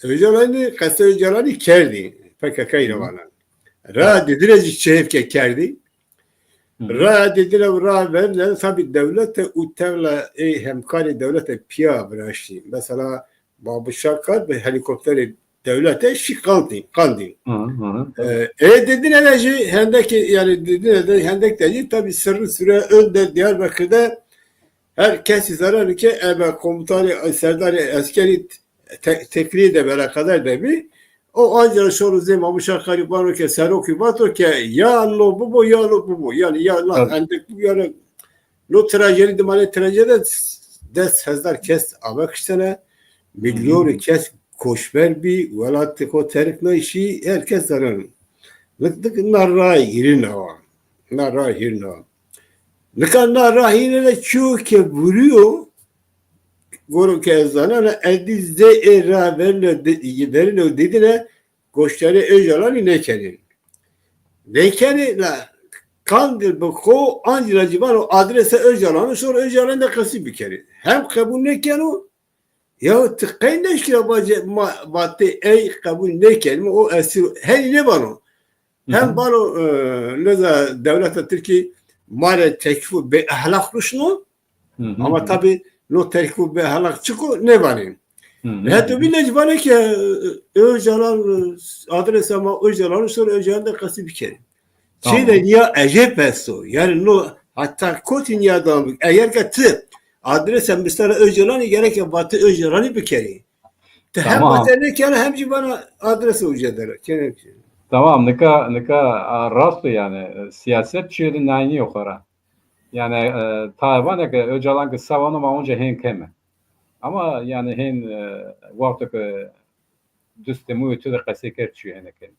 Ocalanî, qesê Ocalanî kerdî, P K K îne vana. Ra didine jî çi hêf ke kerdî. Ra didine û ra verêne, tabî dewlete û tevla ê hemkarê dewlete pîya viraştî. Mesela Babişa Kar bi helîkopterê dewlete şî qandî, qandî. Hı hı. E, e, Didine de jî hendekî, yanî Didine de hendek de jî tabî sirri süre ön de Diyarbakır de her kesî zerarî ke ebe komutanî, serdarê eskerî te-, tekrî de belaqedar de bî. O ancî şoro zê Mamuşa Xarî vano ke serokî vato ke ya no bibo, ya no bibo. Yanî ya na hendek bibo, yanî no trajedî, dimanê trajedî de des hezar kes ame kiştene, milyonê kes koçber bî, welatê xo terk nayî şî, her kes zerar. Nik, nik na ray hîrîna wa. Na ray hîrîna wa. Nika na ra hîrê de çîyo ke vurîyo, goro ke ez zanena, ez dî zê ê ra verîno di-, verîno Didine goşdarê Ocalanî nêkenê. Nêkenê la Kandil bi xo ancî ra cî vano adresa Ocalanî şor Ocalanî de qesî bikerê. Hem qebul nêkeno, ya ti qey neşkîna vacê ma, vatê ey qebul nêkenîme, o esîr o. Henî nêvano. Hem vano, e, neza dewleta Tirkî ma rê teklîfo bêexlaq ruşno, ama tabî no teklîfo bêexlaq çik o nêvanê. Heto bîle jî vanê ke, e, Ocalan, e, adresa ma Ocalan şor Ocalan de qesî bikerê. Çî de nîya ecêb esto. Yanî no heta kotî nîya dewam bik. Eger ke ti adresa mi ser Ocalanî gereke vatê Ocalanî bikerî. Ti hem vate nêkena hem jî vana adresa uca der a. Kene ki. Tamam, nika, nika, a, rast o yanî. E, siyaset çîyê de naynî yo xora. Yanî, e, tayê vanê ke Ocalan ke se vano ma onca hên keme. Ama yanî hên, e, wexto ke dustê mûyê tu de qesey kerd çîyo hêne keme.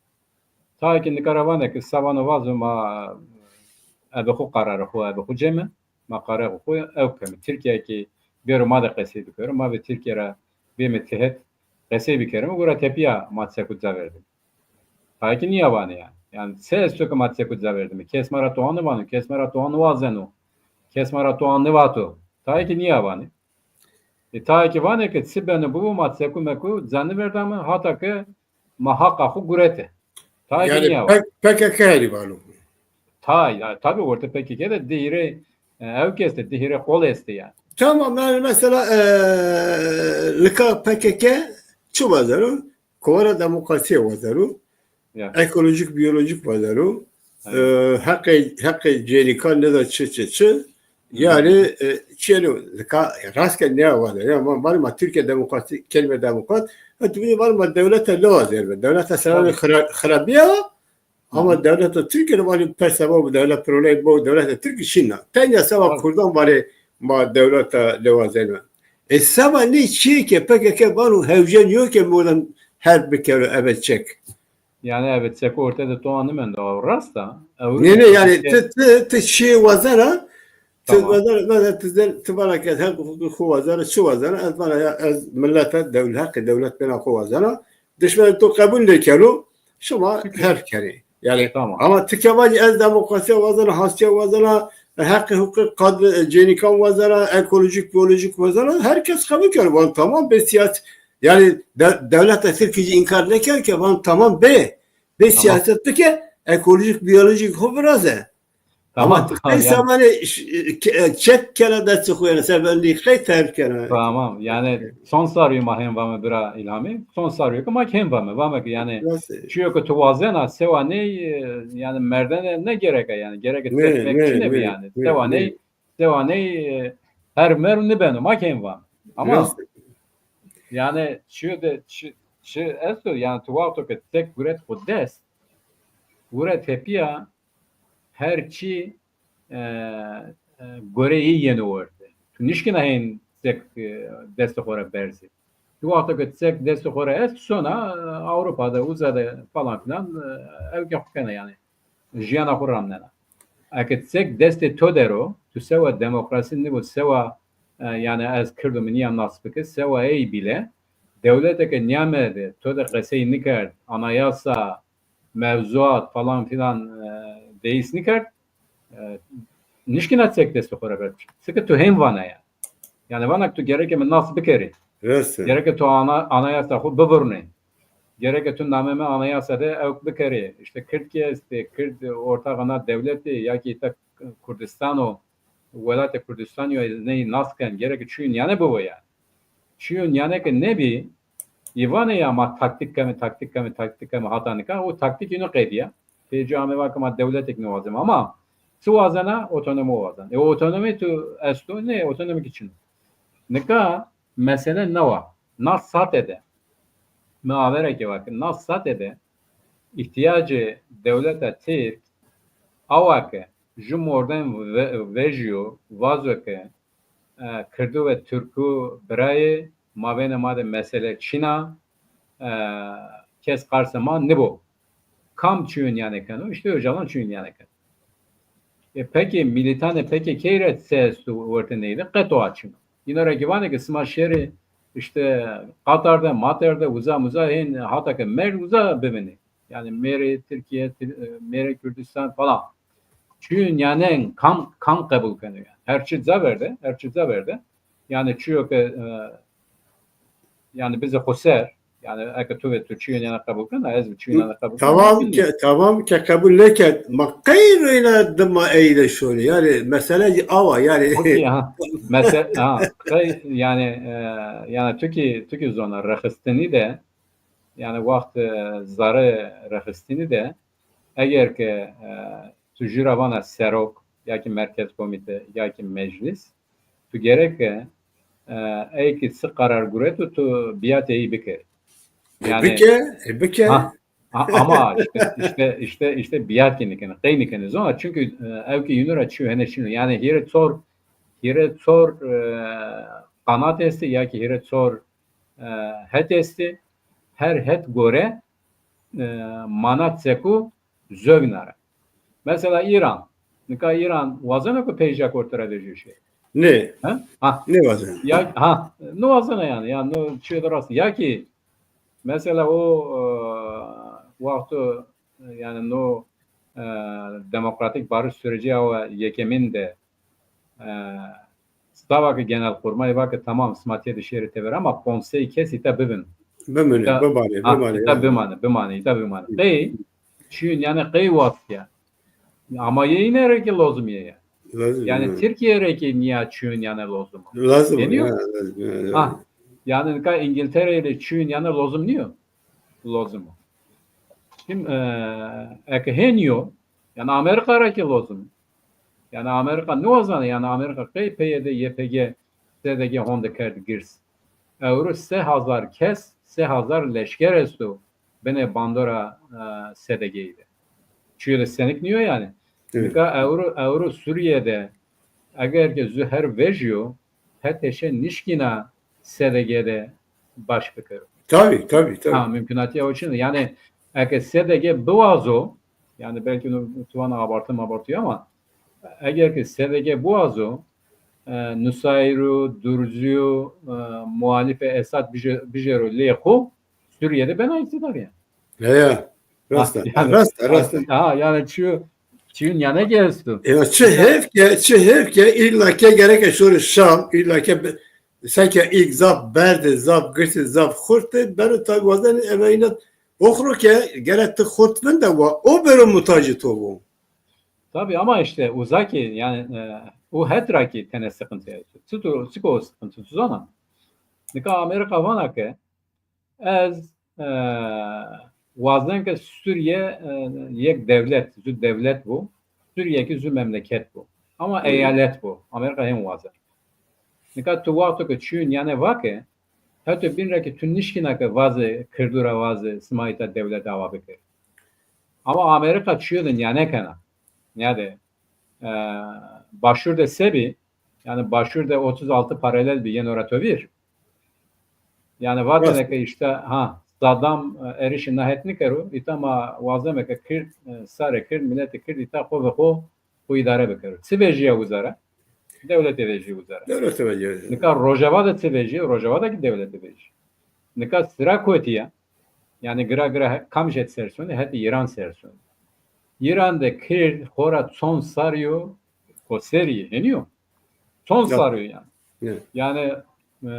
Tayê ke nika ra vanê ke se vano vazo ma ebe xo qerarê xo, ebe xo ceme, ma qerarê xo ew keme. Tirkîya ke bêro ma de qesey bikero, ma ve Tirkîya ra bême tehet qesey bikerime, gura tepîya ma çeku ca verdime. Tayê ke nîya vanê yanî. Yanî se esto ke ma çeku ca verdime? Kes ma ra toan nêvano, kes ma ra toan nêwazeno, kes ma ra toan nêvato. Tayê ke nîya vanê. E, tayê ke vanê ke çi beno bibo ma çeku meku ca nêverdame, hata ke ma haqa xo gurete. Tayê ke nîya vanê. P K K herî vano. Tayê, ya, tabî ortê P K K de di hîrê, e, ewk estê, di hîrê qol estê yanî. Tamam, yanî mesela, e, nika P K K çi wazeno? Kovara demokrasîye wazeno. Ya. Ekolojîk, biyolojîk wazeno. E, heqê, heqê cênîkan nêda çi, çi, çi. Yanî, e, çîyeno, ka, rastke nêya wazeno. Ya, ma, ma, ma Tirkîya demokrasî, kelîme demokrat, ha, tu vanî ma dewlete nêwazeno. Dewlete selamê xira-, xirabîye, ama dewleta Tirkîye de vanî pers seba bo, dewlet problemi bo, dewleta Tirkîye şîna. Tenya seba kurdan vanê ma dewleta nêwazeno. E, seba nê çîyê ke P K K vano hewce nîyo ke modern herb bikero ebe çek. Yanî ebe çeko orte de toa nêmendo, rast a? Nê, nê, yanî ti, ti, ti çîyê wazena, ti wazena, mesela ti zen, ti vana ke heq huqûqê xo wazena, çi wazena? Ez vana ya ez milete, dewlet, heqê dewlet bena xo wazena. Dişmenê to qebul nêkeno, şima herb kenê. Yanî, ama ti ke vacî ez demokrasîya wazena, hastîya wazena, heqê huqûqê qad-, cênîkan wazena, ekolojîk, biyolojîk wazena, her kes qebul keno. Van tamam, bê siyas-, yanî de-, dewleta Tirkî jî înkar nêkerd ke van tamam bê, bê siyaset bike, ekolojîk, biyolojîk xo viraze. Ama ti qey samanê çek kena destê xo yanî, serbendî qey terk kena. Tamam. Yanî son sarî ma hên vame bira Îlhamî. Son sarî ke ma hên vame. Vame ke yanî çîyo ke tu wazena sewa ney, e, yanî merdene ne gerek a yanî. Gerek a tepmek çinê bi yanî. Sewa ney, sewa ney, e, her merv nêbeno. Ma hên vame. Ama yanî çîyo de çi, çi esto yanî tu wexto ke tek guret xo dest, gure tepîya her çî, e, e, goreyê yeno orte. Tu nişkîna hên çek, e, destê xo ra berzê. Tu wexto ke çek destê xo ra est, sona, e, Ewropa de, uza de falan filan, e, ewke xo kena yanî. Jiyana xo ramnena. Eke çek destê to der o, tu sewa demokrasî nîbo, sewa, e, yanî ez kirdo mi nîya nas bike, sewa ey bîle, dewlete ke nîyame de, to de qesey nîkerd, anayasa, mewzuat falan filan, e, deyîs nîkerd, e, nişkîna çek destê xo ra berd. Çike tu hên vana ya. Yanî vana ke tu gereke mi nas bikerî. Gereke tu ana-, anayasa xo bivurnê. Gereke tu namê mi anayasa de ewk bikerî. Îşte Kirdkî estê, Kird ortaxa na dewletî ya kî îta Kurdistan o, welatê Kurdistanî yo, ney nas ken, gereke çîyo nîyane bibo yanî. Çîyo nîyane ke nêbî, Î vanê ya ma taktîk keme, taktîk keme, taktîk keme hata nika. O taktîk îno qedîya. Pê ci ame va ke ma dewletek nêwazeme. Ama çi wazena? Otonomî wazena. E, otonomî tu esto? Nê, otonomî kî çin o. Nika mesele na wa. Na sate de. Mi aver ke va ke na sate de îhtîyacê dewleta Tirk awa ke ju mordem ve-, vejîyo, vazo ke, e, Kirdo ve Tirko birayê, mabênê ma de mesele çin a, e, kes qarsê ma nibo. Kam çîyo nîyane keno? Îşte Ocalan çîyo nîyane keno. E, pekî mîlîtanê P K K rê se esto wertê ney de? Qet o a çin o. Îna ra kî vanê ke sima şêrê îşte Qatar de, Mater de, uza muza hên hata ke merd uza bivînê. Yanî mêrê Tirkîye, Tir-, e, mêrê Kurdistan falan. Çîyo nîyanen kam, kam qebul keno yanî? Her çi ca verde, her çi ca verde. Yanî çîyo ke, e, yanî bizê xo ser, yanî eke tu ve tu çîyo nîyane qebul kena, ez ve çîyo nîyane qebul kena. Tamam ke, tamam ke qebul nêkerd. Ma qey reyna dima ey de şonê. Yanî mesele zî awa yanî. Okey, ha. Mese-, ha, qey, yanî, e, yanî tu kî, tu kî zona rexistinî de, yanî wext, e, zerê rexistinî de, eger ke, e, tu jû ra vana serok, ya kî merkez komîte, ya kî meclîs, tu gereke, e, ey kî çi qerar gureto, tu biyatê ey bikerî. E, yanî bike, e, bike. Ha, ha, ama îşte, îşte, îşte, îşte biyat kî nîkenê, qey nîkenê zona. Çunkî, e, ew kî yînû ra çîyo hene çin o. Yanî hîrê çor, hîrê çor, e, qanat estê, ya kî hîrê çor, e, het estê. Her het gore, e, manat seko zewna ra. Mesela Îran. Nika Îran wazeno ke peyjîya orte ra vejîyo şêrî? Nê. Ha? Ha. Nêwazeno. Ya, ha, nêwazeno yanî. Ya no çîyo de rast. Ya kî mesela o, e, wexto, e, yanî no, e, demokratîk barış süreci awa yekemîn de, e, sitava ke genelkurmay va ke tamam sima têde şêrê tever ama ponc sey kes îta bivin. Bimîne, îta, bimane, ha, bimane, îta ya. Bimane, bimane, îta bimane. Qey, çîyo nîyane qey wazîya. Ama yê îne rê kî lozim yê ya. Lozim, yanî ha. Tirkîye rê kî nîya çîyo nîyane lozim o. Lozim, yanî ya, lozim, ya, ya. Ha, yanî nika Îngiltere ile çîyo nîyane lozim nîyo. Lozim o. Şimdi, e, eke hên yo, yanî Amerîka ra kî lozim o. Yanî Amerîka nêwazena, yanî Amerîka qey P Y D, Y P G, S D G honde kerd girs. Ewro se hezar kes, se hezar leşker esto binê bandora, e, S D G'yî de. Çîyo de senik nîyo yanî. Evet. Nika ewro, ewro Sûrîye de eger ke zu her vejîyo, hetê şe nişkîna S D G de baş bikero. Tabî, tabî, tabî. Ha, mumkûnatîya o çin o. Yanî eke S D G biwazo, yanî belkî no tu vana abartî mabartî yo ama eger ke S D G biwazo, e, Nusayro, Durzîyo, e, muhalîfê Esad bije-, bijero lê xo, Sûrîye de bena îktîdar yanî. Ya, ya. Rast a. Ha, yanî, rast a, rast a. Ha, yanî çîyo, çîyo nîyane kî esto. Ya, çi hêf ke, çi hêf ke îlla ke gereke şorê Şam, îlla ke be-, seke ilk zaf berd ê, zaf girs ê, zaf xurt ê, beno tabî wazenê eve îna oxro ke gere ti xurt vinde wa, o bero mutacê to bo. Tabî ama îşte uza kî yanî, e, o het ra kî tenê siqintî esto. Çito, çik o siqintî tu zana? Nika Amerîka vana ke ez, e, wazen ke Sûrîye, e, yek dewlet, zu dewlet bo. Sûrîye kî zu memleket bo. Ama eyalet bo. Amerîka hên wazen. Nika tu wexto ke çîyo nîyane vake, heto bîn ra kî tu nişkîna ke vazê Kirdo ra vazê sima îta dewlet awa bikerê. Ama Amerîka çîyo de nîyane kena. Nîyade, e, Başûr de se bî, yanî Başûr de otuz altı paralel bî, yeno ra to vîr. Yanî vatêne ke îşte, ha, Saddam, e, erişî na het nêkero, îta ma wazeme ke Kird, e, sarê Kird, miletê Kird îta xo ve xo, xo îdare bikero. Çi vejîya uza ra? Dewlete vejîya uza ra. Dewlete vejîya uza ra. Nika Rojava de çi vejîya? Rojava de kî dewlete vejîya. Nika sira kotî ya? Yanî gira gira he-, kamij het ser sonê? Hetê Îran ser sonê. Îran de Kird xora çond sarî yo xoserî, hênî yo? Çond sarî yo yanî. Yanî, e,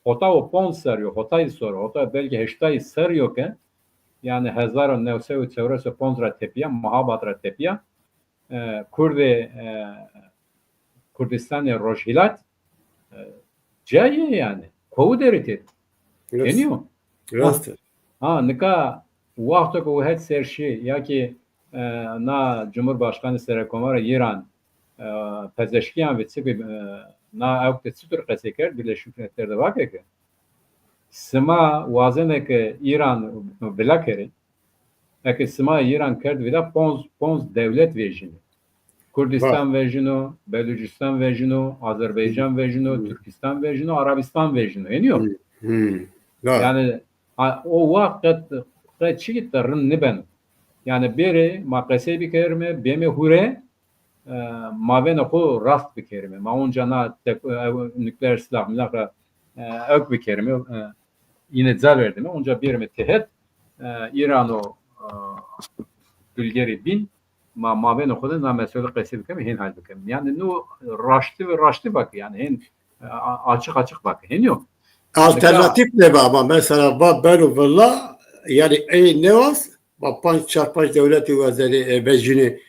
hota û ponc sarî yo, hotay sor, hota belkî heştay sarî yo ke, yanî hezar û new sey û çewres û ponc ra tepîya, Mahabad ra tepîya, e, Kurdê, e, Kurdistanê Rojhîlat, e, cayê yanî. Kowu derê têde. Hênî yo. Rast. Ha, nika wexto ke o het ser şî ya kî, e, na Cumhurbaşkanı Serekomara Îran, e, pezeşkiyan ve çi, e, na ewk de çitur qesey kerd, Birleşmiş Milletler de vake ke sima wazene ke Îran vila kerê, eke sima Îran kerd vila ponz, ponz dewlet vejîno. Kurdistan vejîno, Belucistan vejîno, Azerbaycan vejîno, Türkistan vejîno, Arabistan vejîno. Hênî yo? Yanî a, o wext qet, qet çî de rind nêbeno. Yanî bêrê ma qesey bikerîme, bême hure, e, mavênê xo rast bikerîme. Ma onca na tek-, e, nukleer silah milah ra, e, ewk bikerîme, e, îne ca verdîme. Onca bêrîme tehet, e, Îran û, e, dulgerê bîn, ma mavênê xo de na mesele qesey bikerîme, hên hal bikerîme. Yanî no raştî ve raştî vake, yanî hên, e, a-, açık açık vake. Hên yo. Alternatîf nêbi ama mesela va beno vila, yanî ey nêwaz, va panc, çar panc dewletî wazerê, e, vejînê.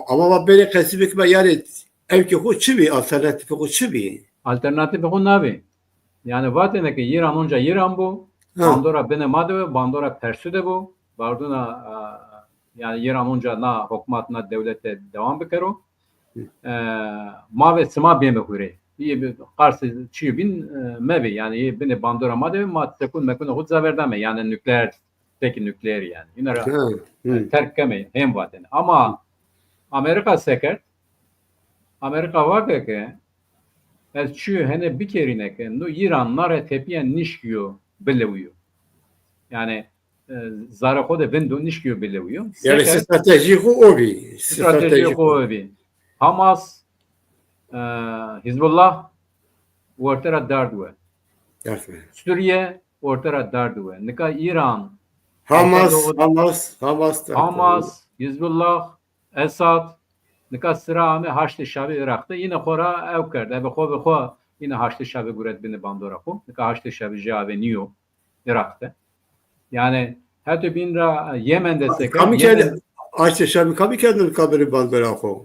Ama va bêrê qesey bikime, yanî ewkê xo çi bî, alternatîfê xo çi bî? Alternatîfê xo nabî. Yanî vatêne ke Îran onca Îran bo, bandora binê ma de bo, bandora persû de bo, barduna, a, yanî Îran onca na hukmat, na dewlete dewam bikero. E, ma ve sima bême hure. Yê bi-, qarsê çîyo bîn, e, mebê. Yanî yê binê bandora ma de bê, ma tekun mekun xo ca verdame. Yanî nukleer, tek nukleer yanî. Îna ra, e, terk keme, hên vatêne. Ama Amerîka se kerd? Amerîka vake ke ez çîyo hene bikerîne ke no Îran na ra tepîya nişkîyo bilewiyo. Yanî, e, zerrê xo de vindo, nişkîyo bilewiyo. Yanî stratejî xo o bî. Stratejî xo o bî. Hamas, e, Hizbullah orte ra derd we. Sûriye orte ra derd we. Nika Îran, Hamas, Hamas, Hamas, Hizbullah, Esad, nika sira ame Haşdê Şebî Iraq de. Îne xo ra ew kerd. Ebe xo bi xo îne Haşdê Şebî guret binê bandora xo. Nika Haşdê Şebî jê ave nîyo Iraq de. Yanî heto bîn ra Yemen de se kerd. Kamî kerd? Haşdê Şebî kamî kerd nika binê bandora xo?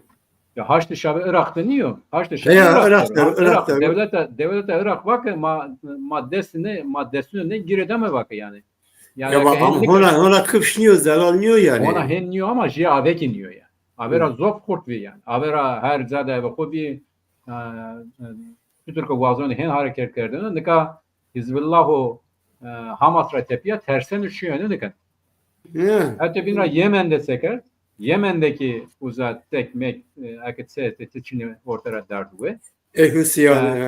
Ya Haşdê Şebî Iraq de nîyo. Haşdê Şebî Iraq de. Iraq de. Dewleta, dewleta Iraq vake ma, ma destine, ma destune ne girêdame vake yanî. Yanî ya ama hona, hona kifş nîyo, zelal nîyo yanî. Hona hên nîyo ama jê ave kî nîyo yanî. Ave ra zof xurt vî yanî. Ave ra her ca de ebe xo bî, e, e, çutur ke wazonê hên hareket kerdene, nika Hizbullah û, e, Hamas ra tepîya terseno, çîyo hene niken. Heto bîn ra Yemen de se kerd? Yemen de kî uza tek mek, e, eke çi estê ti çinê orte ra derd we. E, Husiyan, e,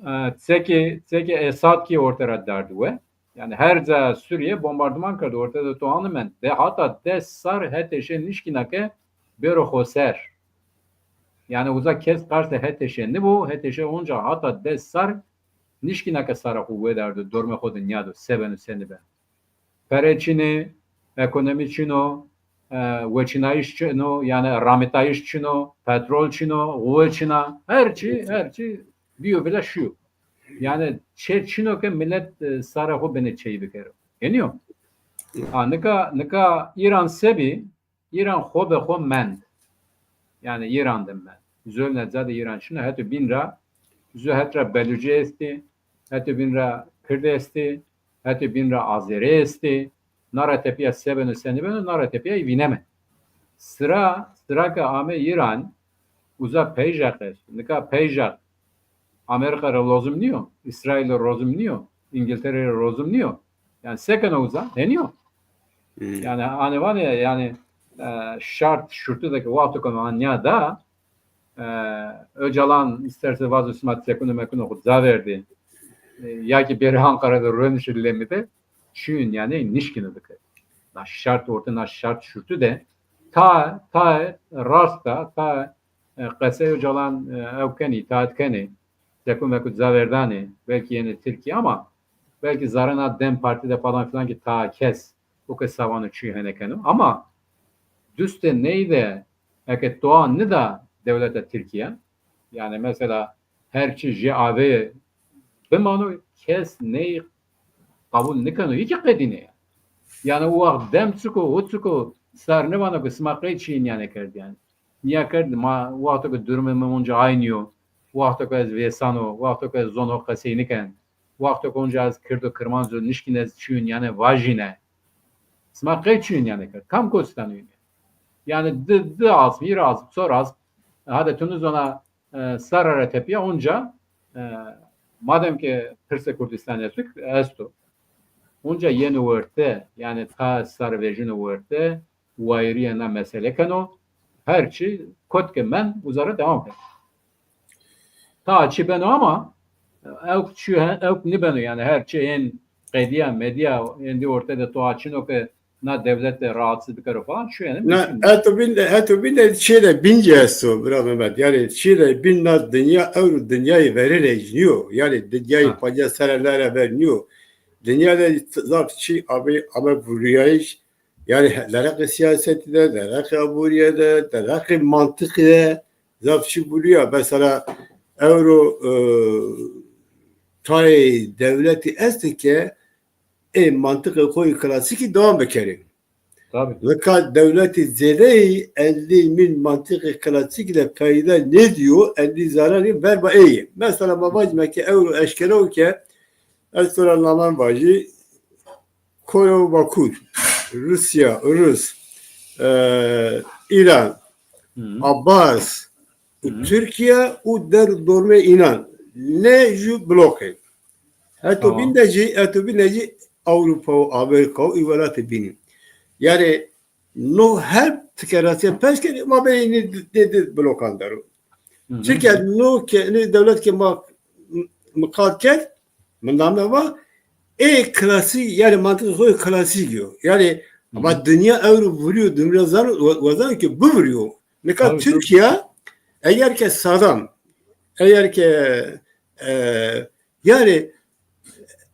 e, çekê, çekê Esad kî orte ra derd we. Yanî her ca Sûriye bombarduman kerdo, orte de to ani mend. De hata des sar hetê şê nişkîna ke bêro xo ser. Yanî uza kes qarsê hetê şê nîbo, hetê şê onca hata des sar nişkîna ke sara xo wedardo, dormê xo de nîyado, se beno se nêbeno. Pere çin ê, ekonomî çin o, e, weçînayîş çin o, yanî ramitayîş çin o, petrol çin o, xuwe çin a, her çî, her çî bîyo vila şîyo. Yanî çê çin o ke milet, e, sara xo binê çeyî bikero. Hênî yo? Ha, nika, nika Îran se bî? Îran xo be xo mend. Yanî Îran de mend. Zolna ca de Îran çin o, heto bîn ra, zu het ra Belucî estî, heto bîn ra Kird estî, heto bîn ra Azerî estî. Na ra tepîya se beno se nêbeno, na ra tepîya vîneme. Sira, sira ke ame Îran, uza peyjaq esto. Nika peyjaq Amerîka ra lozim nîyo, Îsraîl ra lozim nîyo, Îngiltere ra lozim nîyo. Yanî se keno uza? Hênî yo. Yanî ani vanê yanî, e, şart şurtî de ke wexto ke ma nîyada, e, Ocalan îsterse vazo sima tekune mekune xo ca verdê. E, ya kî bêrê Anqara de ruenişê lemî de, çîyûn yanî nişkîne bike. Na şart orte, na şart şurtî de ta, ta rast a, ta, e, qesey Ocalan, e, ew kenê, îtaat kenê, tekun mekun ca verdanê, belkî yenê Tirkîye ama belkî zerrê na DEM Partî de falan filan kî ta kes o ke se vano çî hene keno. Ama dustê ney de eke toa nida dewleta Tirkîye, yanî mesela her çî jê ave bimano, kes ney qebul nikeno, yê kî qedîne ya. Yanî o wext DEM çik o, o çik o, sar nivano ke sima qey çîyê nîyanê kerd yanî. Nîya kerd, ma wexto ke durumê mi onca aynî yo, wexto ke ez vêsano, wexto ke ez zono qesey niken, Wexto ke onca ez kirdo kirmanc o nişkîne ez çîyûn yanî vajîne. Sima qey çîyûn yanî kir? Kam kosî tano yanî? Yanî di, di asm, hîrê asm, çor asm, hade tu nizona, e, serre ra tepîya onca, e, madem ke pirsê Kurdîstanî esto, esto. Onca yeno werte, yanî ta serre vejîno werte, wayîrîya na mesele keno, her çî kot ke mend, uza ra dewam keno. Ta çî beno ama, ewk çî he-, ewk nîbeno, yanî her çî ên qedîya, medîya, êndî orte de to açîno ke na dewlete rahatsız bikero falan, çî yanî. Na, mümkün değil. Heto bîn de, heto bîn de çîyê de bîn ci esto, bira Mehmet. Yanî çîyê de bîn na dinya, ewro dinyayê verêne nîyo. Yanî dinyayê Ha. panca serre lere ver nîyo. Dinya de zaf çî ame, ame vurîyayîş, yanî dereqê sîyasetî de, dereqê aborîye de, dereqê mantiqî de zaf çî vurîya. Mesela ewro, e, tayê dewletî estê ke ê mantiqê xo yê klasîkî dewam bikerê. Tabî. Nika dewletî zêdeyî endî mîn mantiqê klasîkî de feyde nêdîyo, endî zararî verba ê yê. Mesela ma vajîme ke ewro eşkera o ke ez to ra namen vajî, Kore û Bakur, Rusya, Rus, e, Îran, Hı. Abbas, Hı. Tirkîya û der û dormê înan nê jû blok ê. Heto Tamam. bîn de jî, heto bîn de jî Ewropa û Amerîka û ê welatê bînî. Yanî no her tike rastîya pers kenê, ma benê nê di, nê di blokan der o. Hı hı. Çike no ke, nê dewlet ke ma m-, miqal kerd, mi name va, ê klasîk, yanî mantiqê xo yê klasîk yo. Yanî Hı hı. ama dinya ewro vurîyo, dinya zano, wa-, wazano ke bivurîyo. Nika Tabii, tabii. Tirkîya, eger ke Saddam, eger ke, e, yanî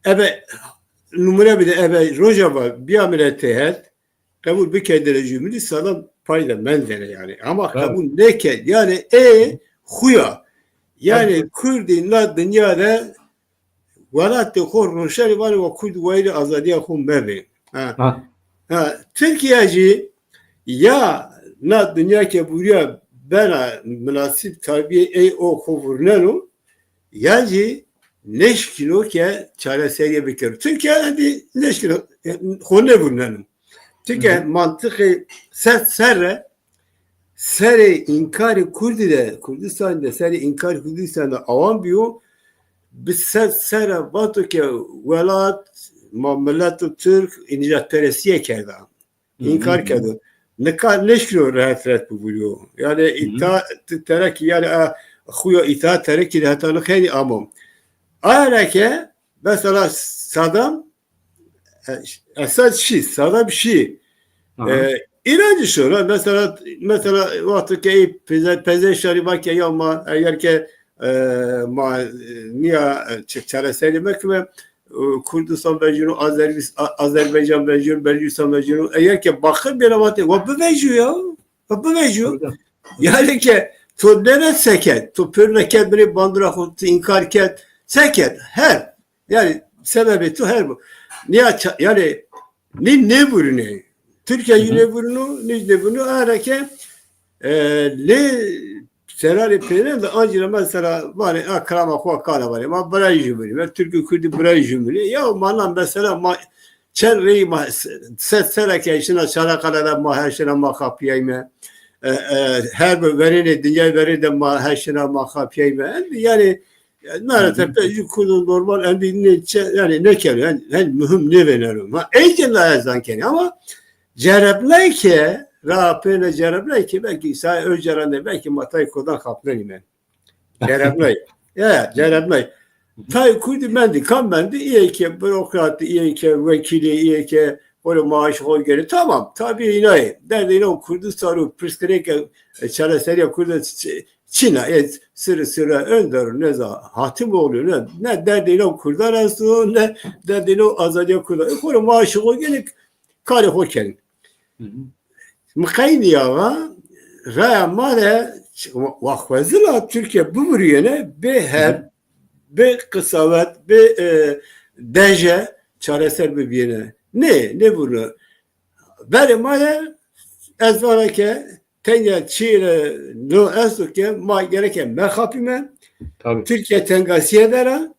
ebe numune bide, ebe Rojava bîyamêne têhet, qebul bikerdêne jumhurî, Saddam pay de mendêne yanî. Ama Tabii. qebul nêkerd. Yanî ê Hı hı. xuya. Yanî Tabii, tabii. Kurdî na dinya de welatê xo roşenê, vanê wa Kurd wayîrê azadîya xo mebê. Ha. Ha. Ha. Tirkîya jî ya na dinya ke vurîya bena minasib tabîyê ey o xo vurneno, ya jî nêşkîno ke çareserîye bikero. Tirkîya endî nêşkîno, xo nêvurneno. Çike Hı hı. mantiqê sed serre serê înkarê Kurdî de, Kurdistanî de, serê înkarê Kurdistanî de awan bîyo, bi sed serre vato ke welat, ma mileto Tirk nîjadperestîye kerda. Hı hı. Înkar kerdo. Nika nêşkîno rehet rehet bivurîyo. Yanî Hı hı. îta-, ti terekî, yanî, a, xuya îtaat terekî de heta nixeynî amo. Aye ra ke mesela Saddam E, Esad şî, Saddam şî. Aha. E, Îran jî şona. Mesela, mesela wexto ke ey peze-, pezê şarî va ke ya ma, eger ke, e, ma, e, nîya, e, ç-, çareserî mekime, e, Kurdistan vejîno, Azerbi-, A-, Azerbaycan vejîno, Belcistan vejîno. Eger ke baqir bêne vatê, wa bivejîyo ya. Wa bivejîyo. Tabii. Yanî ke to nêvet seket, to pêrune kerd binê bandora xo, to înkar kerd, seket, her. Yanî sebebê to her bo. Nîya ça-, yanî nî nêvurînê. Tirkîya jî Hı hı. nêvurîno, nî jî nêvurîno. Ara ke, e, nê serarê pêrên de ancî ra mesela vanê, a, kilama xo kale vanê. Ma birayê jumhurî, ma Tirk û Kurdî birayê jumhurî. Ya ma na mesela ma çend reyî ma se-, sed serre ke şina Çanakkale de ma her şina ma xapîyayme. E, e, her bi verênê dinyayê verê de ma her şina ma xapîyayme. Endî yanî E, na ra Hı hı. tepe jû Kurdo normal endî nê çe-, yanî nêkeno, yanî, yanî muhim nêvêneno. Ma ey ke na ez zan kenî ama cerebnay ke, ra pêne cerebnay ke belkî Îsa Öcalan de belkî ma tayê Kurdan xapnenîme. Cerebnay. Ya, cerebnay. Tayê Kurdî mendî, kam mendî? Îyê ke burokratî, îyê ke wekîlî, îyê ke xo rê maaşê xo gênê. Tamam, tabî înayê. Derdê îna û Kurdistan û pirsgirêkê, e, çareserîya Kurdan ç-, çin a, ê Sirri Sirri Önder û nêza Hatimoğlu ne, ne derdê îna û Kurdan esto, ne derdê îna û azadîya Kurdan. Ê xo rê maaşê xo gênê, karê xo kenê. Hı hı. Mi qey nîya va, raya ma de ç-, wa-, wa xwezila Tirkîya bivurîyêne, bê herb, Hı hı. bê qisawet, bê, e, deje çareser bibîyêne. Nê, nêvurno. Verê ma de ez vana ke tenya çîyê no esto ke ma gereke mexapîme. Tabii. Tirkîya tengasîye der a.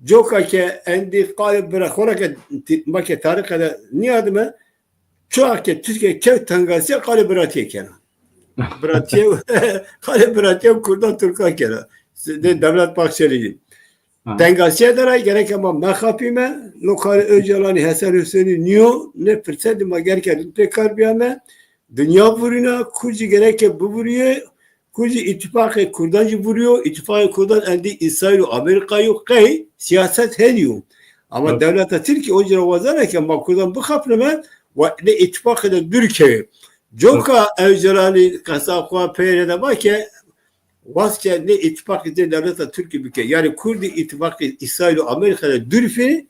Coka ke endî qalê bira-, xora ke ti-, ma ke tarîxe de nîyadime, çoğa ke Tirkîye kewt tengasîye, qalê biratîye kena. Biratîye, qalê biratîye Kurdan Tirkan kena. De Devlet Bahçelî. Ha. Tengasîye de ra gereke ma mexapîme, no karê Ocalanî, Hesen Husenî nîyo, ne firsetî ma gereke pê kar bîyame. Dinya vurîna, Kurd zî gereke bivurîyê, Kurd zî îtîfaqê Kurdan zî vurîyo, îtîfaqê Kurdan endî Îsraîl û Amerîka yo, qey sîyaset henî yo. Ama dewleta Tirkî o ci ra wazena ke ma Kurdan bixapnime, wa nê îtîfaqî de dûr kewê. Coka Ocalanî qesa xo peyre de va ke, waz ke nê îtîfaqî zê dewleta Tirkî bike. Yanî Kurdî îtîfaqî Îsraîl û Amerîka de dûr fî.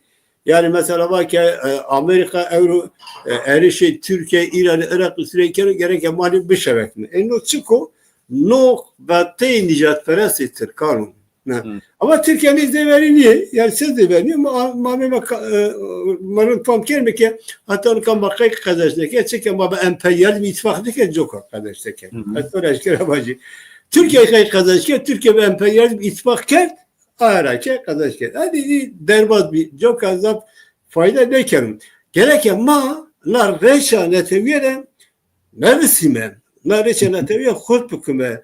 Yanî mesela va ke, e, Amerîka ewro, e, êrişê Tirkîye, Îranî, Iraqî, Sûrîye keno, gereke ma nê bişewekme. E, no çik o? No vateyê nîjadperestê tirkan o. Ne. Hı. Ama Tirkîye nê zêverî nîyê. Yanî se zêverî nîyê? Ma, ma, ma, ma, e, ma rind fam kerme ke heta nika ma qey qezenc nêkerd, çike ma bi emperyalîzm îtîfaq nêkerd, coka qezenc nêkerd. Hı hı. Ez to ra eşkera vajî. Tirkîye qey qezenc kerd, Tirkîye bi emperyalîzm îtîfaq kerd, aye ra ke qezenc kerd. Ey zî derbaz bî, coka zaf fayde nêkeno. Gereke ma na reşa netewîye de mevisîme. Na reşa netewîye xurt bikime.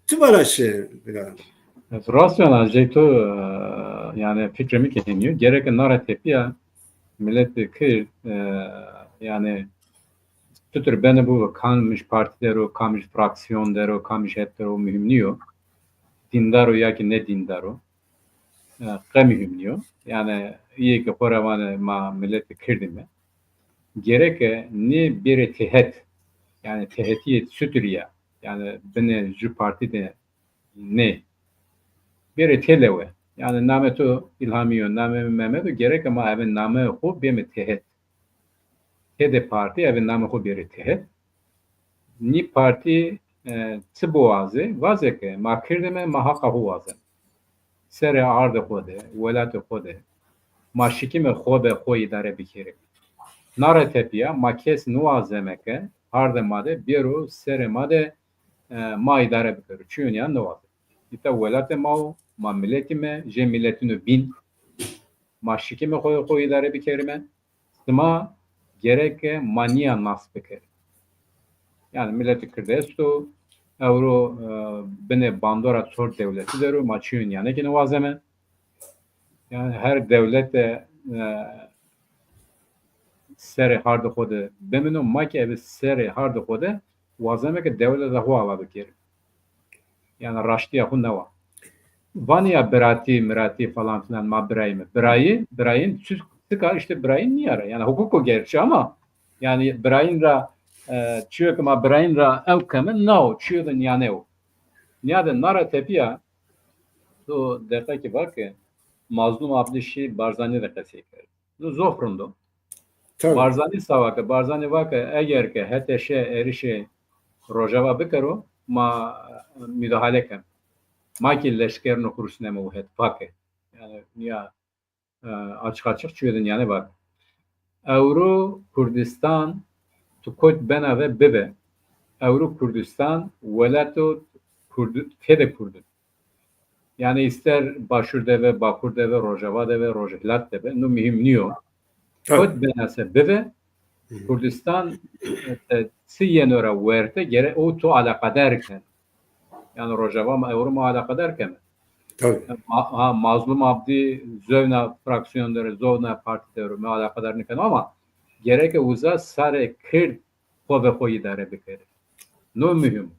Ti vana şi, bira. Rast vana, jê to, e, yanî fikrê mi ke henî yo, gereke na ra tepîya miletê Kird, e, yanî çitur bene bibo, kamij partî der o, kamij fraksîyon der o, kamij het der o, muhîm nîyo. Dîndar o ya kî ne dîndar o. E, qe muhîm nîyo. Yanî îyê ke xo ra vanê ma miletê Kird îme, gereke nê bêrê têhet. Yanî têhetîye çitur ya. Yanî binê ju partî de nê. Bêrê têlewe. Yanî namê to Îlhamî yo, namê mi Mehmet o, gereke ma eve nameyê xo bême têhet. Têde partî eve namê xo bêrê têhet. Nî partî, e, çi biwazê, vazê ke ma Kird îme, ma haqa xo wazeme. Serê ardê xo de, welatê xo de ma şikîme xo be xo îdare bikerîme. Na ra tepîya ma kes niwazeme ke ardê ma de bêro serê ma de, e, ma îdare bikero. Çîyo nîya niwazeme. Îta welatê ma o, ma miletîme, jê miletîno bîn. Ma şikîme xo xo îdare bikerîme. Sima gereke ma nîya nas bikerî. Yanî miletê Kird esto, ewro, e, binê bandora çor dewletî der o, ma çîyo nîyanê kî niwazeme. Yanî her dewlete, e, serê hardê xo de bimino, ma kî eve serê hardê xo de wazeme ke dewleta xo ala bikerî. Yanî raştîya xo newa. Vanê ya biratî, miratî falan filan, ma birayî mi. Birayî, birayîn çi-, çika îşte birayîn nîya ra. Yanî hukuk o gerçi ama yanî birayîn ra, e, çîyo ke ma birayîn ra ew keme, na o, çîyo de nîyanê o. Nîyade na ra tepîya to deqa kî va ke Mazlum Abdî şî Barzanî de qesey kerd. No zof rind o. Tabii. Barzanî se va ke, Barzanî va ke eger ke HTŞ êrişê Rojava bikero, ma, e, mudahale kem. Ma kî leşkerino xurusneme û het va ke. Yanî nîya, e, açık açık çîyo de nîyanê va ke. Ewro Kurdistan tu kot bena ve bibe. Ewro Kurdistan welato Kurd, têde Kurd in. Yanî îster Başûr de ve, Bakur de ve, Rojava de ve, Rojhilat de ve, no muhîm nîyo. Tabii. Kot bena se bive, Kurdistan, e, çi yeno ra werte, gere o to alaqadar keno. Yanî Rojava ma, ewro ma alaqadar keme. Tabii. Ma, ha, Mazlum Abdî zewna fraksîyon der o, zewna partî der o, ma alaqadar nîkeno ama gereke uza sarê Kird xo ve xo îdare bikerê. No muhîm.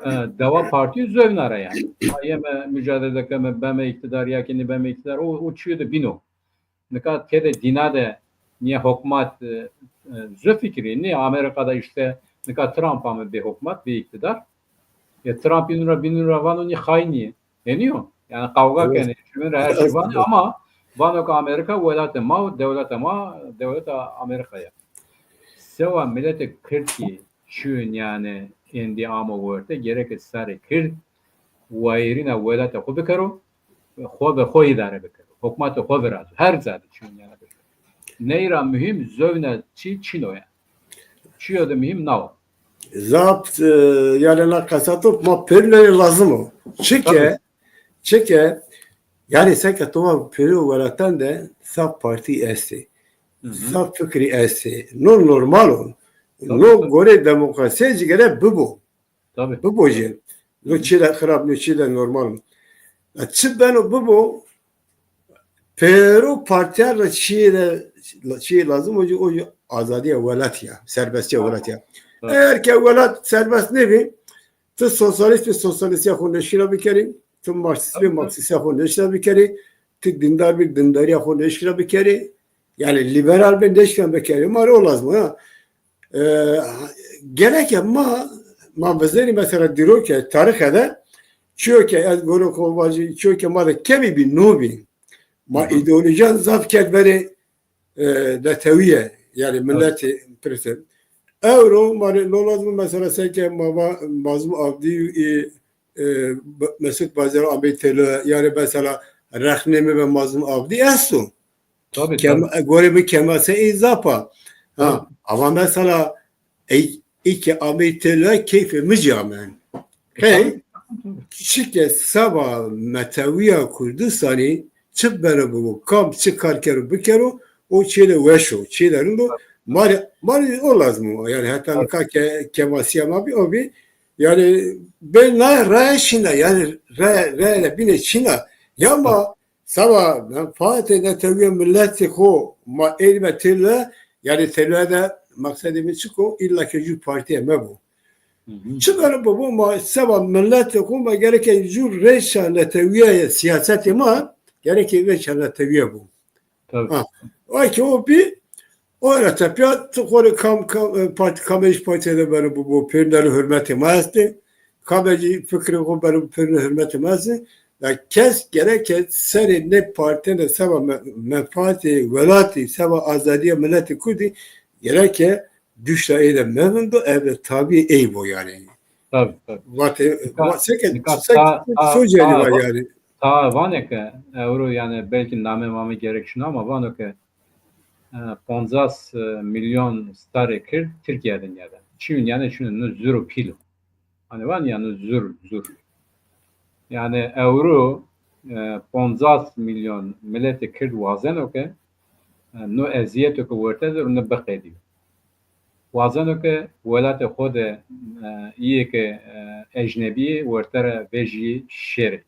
E, dewa partî zewna ra yanî. Ma yeme mucadele keme, beme îktîdar ya kî nîbeme îktîdar, o, o çîyo de bîn o. Nika têde dîna de nîya hukmat, e, e, zu fikrî, nî Amerîka de îşte nika Trump ame bê hukmat, bê îktîdar. E, Trump înû ra bînû ra vano nî xayînî yê. Henî yo. Yanî qawga kenê, çimin ra her şey vanê ama vano ke Amerîka welatê ma û dewleta ma, dewleta Amerîka ya. Sewa miletê Kird kî çîyo nîyanê êndî amo werte, gereke sarê Kird wayîrîna welatê xo bikero, xo ve xo îdare bikero. Hukmatê xo virazo. Her ca de çîyo nîyanê bikero. Ney ra muhîm zewna çî çin o ya. Çîyo de muhîm na o. Zaf, e, yanî na qesa to ma pêrune lazim o. Çike, çike Yanî seke to va pêro welatan de zaf partî estê. Hı hı. Zaf fikrî estê. No normal o. Tabii, no tabii. Gorê demokrasîye cî gere bibo. Tabii. Bibo jî. No çî de xirab, no çî de normal o. Ya çi beno bibo, pêro partîyan ra çîyê de, çîyê lazim o jî, o jî azadîya welat ya, serbestîya welat ya. Tabii. Eger ke welat serbest nêbî, ti sosyalîst bî, sosyalîstîya xo nêşkîna bikerî, ti marksîst bî, marksîstîya xo nêşkîna bikerî, ti dîndar bî, dîndarîya xo nêşkîna bikerî, yanî lîberal bî, nêşkîna bikerî. Ma rê o lazim o ya. E, gereke ma, ma bizêrî mesela dîroke, tarîxe de, çîyo ke ez goro xo vajî, çîyo ke ma de kemî bî, no bî. Ma îdeolojîyan zaf kerd verê, e, netewîye, yanî miletî pirse. Ewro ma rê no lazim o mesela seke ma va Mazlum Avdî, e, e, Mesut Bacar amey têlo, yanî mesela rexnê mi ve Mazlum Avdî esto. Tabii, tabii. Gorê mi kemase ey zaf a. Ha, ama mesela ey, ey ke amey têlo keyfê mi cî amen. Hey, çike seba netewîya Kurdistanî çi beno bibo, kam çi kar kero bikero, o çêde weş o, çêde rind o. Ma rê, ma rê o lazim o. Yanî heta nika ke, kemasîya ma bî, o bî. Yanî bê na raye çîna, yanî raye, raye de bîne çîna. Ya ma seba menfaatê netewîya miletê xo ma êrîme têle, yanî têle de maqsedê mi çik o? Îlla ke jû partîye mebo. Hı hı. Çi beno bibo, ma seba miletê xo ma gereke jû rêça netewîye, siyasetê ma gereke rêça netewîye bo. Tabii. Ha. Ay ke o bî, o ra tepîya ti xo rê kam, kam, e, partî, kamej partîye de beno bibo, pêrine rê hurmetê ma estê. Kamejî fikrê xo beno, pêrine hurmetê ma estê. Ya kes gereke serê nê partîyan de seba me-, menfaatê welatî, seba azadîya miletê kurdî gereke duşta ey de mevindo, ev de tabî ey bo yanî. Tabii, tabii. Vatê, nika, va-, seke, nika seke ta, ta, socelî ta, var yanî. Ta vanê ke ewro yanî belkî name mame gerek şino ama vano ke, e, poncas, e, milyon starê Kird Tirkîye de nîyade. Çîyo nîyade, çîyo no zur û pîl o. Hanî van yanî zur, zur. Yanî ewro, e, poncas milyon miletê Kird wazeno ke, e, no ezîyeto ke werte der o, no biqedîyo. Wazeno ke welatê xo de, e, îyê ke, e, ecnebî yê werte ra vejîyê şêrê.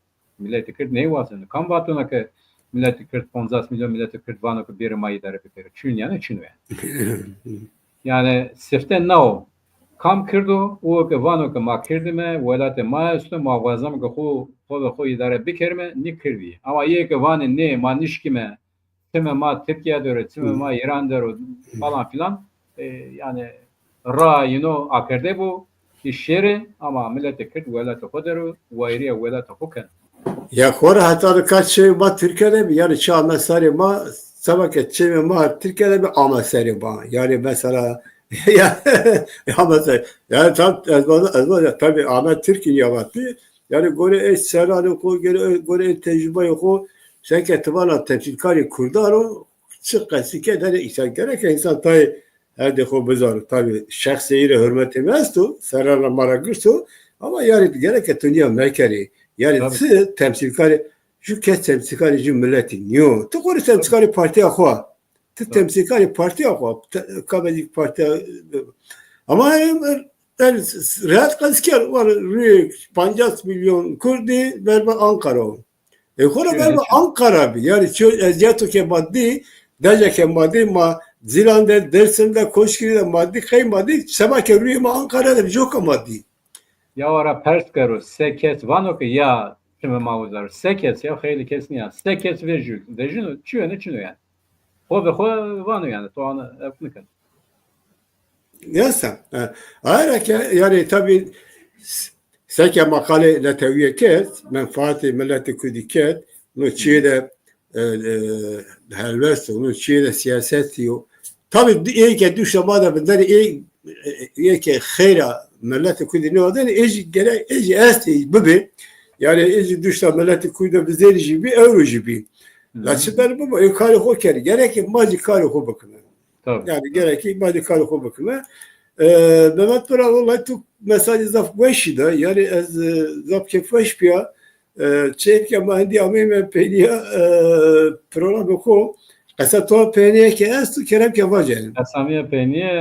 Miletê Kird ney wazeno. Kam vateno ke miletê Kird, poncas milyon miletê Kird vano ke bêrê ma îdare bikerê. Çin yanî çin o yanî. Yanî sifte na o. Kam Kird o? O ke vano ke ma Kird îme, welatê ma esto, ma wazeme ke xo, xo ve xo îdare bikerîme, nî Kirdî yê. Ama yê ke vanê nê, ma nişkîme, çimê ma Tirkîya der o, çimê ma Îran der o falan filan. E, yanî ra yino akerde bo, ki şêrê, ama miletê Kird welatê xo der o, wayîrîya welatê xo keno. Ya xora heta nika çimê ma Tirkîya de bî, yanî çi ame serê ma, seba ke çimê ma Tirkîya de bî, ame serê ma. Yanî mesela, ya, ya mesela, yanî tam, ez vana, ez vana, tabî ame Tirkî ya vatî, yanî gorê ê serranê xo, gorê, gorê ê tecrubeyê xo, seke ti vana temsîlkarê kurdan o, çi qesî ke, derê însan gereke însan tayê herdê xo bizano. Tabî şexsê î rê hurmetê mi esto, serran ra ma ra girs o, ama yanî gereke tu nîya mekerê. Yanî ti temsîlkarê, jû kes temsîlkarê jû miletî nîyo. Ti xo rê temsîlkarê partîya xo a. Ti temsîlkarê partîya xo a. Te-, kamecî partîya, ama em, em, yanî s-, s-, rehet qesî kerd, vano rûyê pancas milyon kurdî verba Anqara o. E, xora verba Anqara bî. Yanî çi ezîyeto ke ma dî, deje ke ma dî, ma Zîlan de, Dêrsim de, Koçgirî de ma dî, qey ma dî, seba ke rûyê ma Anqara de bî, coka ma dî. Ya wara pers kero, se kes vano ke ya çimê ma uza ro. Se kes ya, xeylê kes nîya. Se kes vejîyo, vejîno, çi yeno çin o yanî. Xo ve xo vano yanî, to ana ewk nikeno. Neyse. E, aye ra ke, yanî tabî s-, seke ma qalê netewîye kerd, menfaatê miletê kurdî kerd, no çîyê de, e, e, helwest o, no çîyê de siyasetî yo. Tabî di-, ê ke duşta ma de vinderê ê, ê ke xeyra miletê kurdî nêwazenê, ê jî gere-, ê jî estê, bibê. Yanî ê jî duşta miletê kurdî de vizêrî jî bî, ewro jî bî. La çi beno bibo, ê karê xo kerê. Gereke ma jî karê xo bikime. Tabii. Yanî gereke ma de karê xo bikime. E, Mehmet Bira, wellahî tu mesajê zaf weşî da. Yanî ez, e, zaf kêfweş bîya. E, çêfke ma hindî ameyme peynîya, e, programê xo. Qesa to peynîye ke esto, kerem ke vace. Qesa mi peynîye,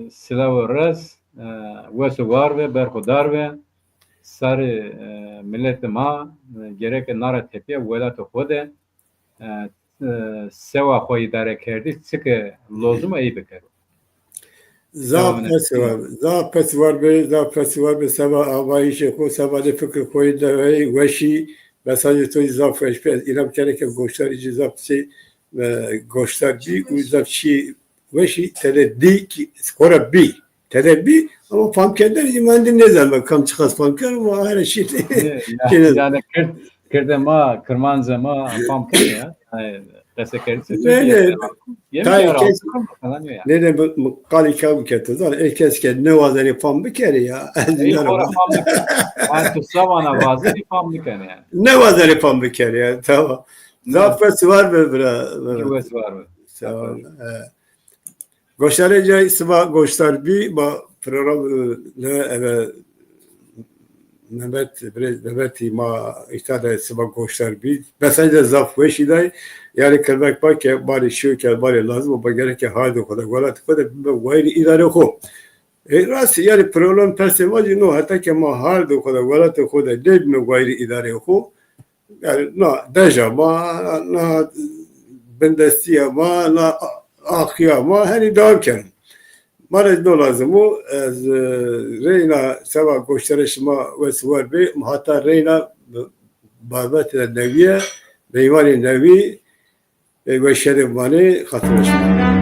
e, silav û res, e, wes û war be, berxudar be. Sarê, e, miletê ma, e, gereke nara tepîya welatê xo de, e, e, sewa xo îdare kerdî, çike lozim o ey bikero. Zaf pes war, zaf pes war be, zaf pes war be, seba avayîşê xo, seba de fikir xo yê de weşî, mesajê to zaf weş be. Ez înan kereke goşdarî ci zaf şey, e, goşdar bî û zaf çî weşî tede dî ki, xora bî. Tede bî, ama famkerdene zî ma hindî nêzanîme kam çiqas fam keno, ma her şey. Nê, ya, yani kird-, kirdê ma, kirmancê ma fam keno ya. Yani, qese kerdî se. Nê, nê. Tayê kes, nê, nê, mi, mi qalî kam ke ti zanî, ê kes ke nêwazenê fam bikerê ya. Ez ey xora fam bikerê. Ha, tu se vana vazenî fam bikerê yani. Nêwazenê fam bikerê ya, tamam. Zaf wes war be bira. Wes war be. Sağ ol. Goşdarê cay siba goşdar bî, ma program, e, ne, eve, Mehmet, birêz Mehmetî ma îta de siba goşdar bî. Mesaj de zaf weşî day. Yani kelmek ma ke barê şiyo ke barê lazim o, ma gereke hardê xo de, welatê xo de bime wayîrê îdarê xo. E, rast, yani program persê ma zî no, heta ke ma hardê xo de, welatê xo de nêbime wayîrê îdarê xo, yani na deja ma, na bindestîya ma, na axîya ma henî dewam keno. Ma rê no lazim o, ez, e, reyna seba goşdarê şima wes û war bê, heta reyna babetê newîye, meymanê newî, e, weşîye de bimanê, xatirê şima.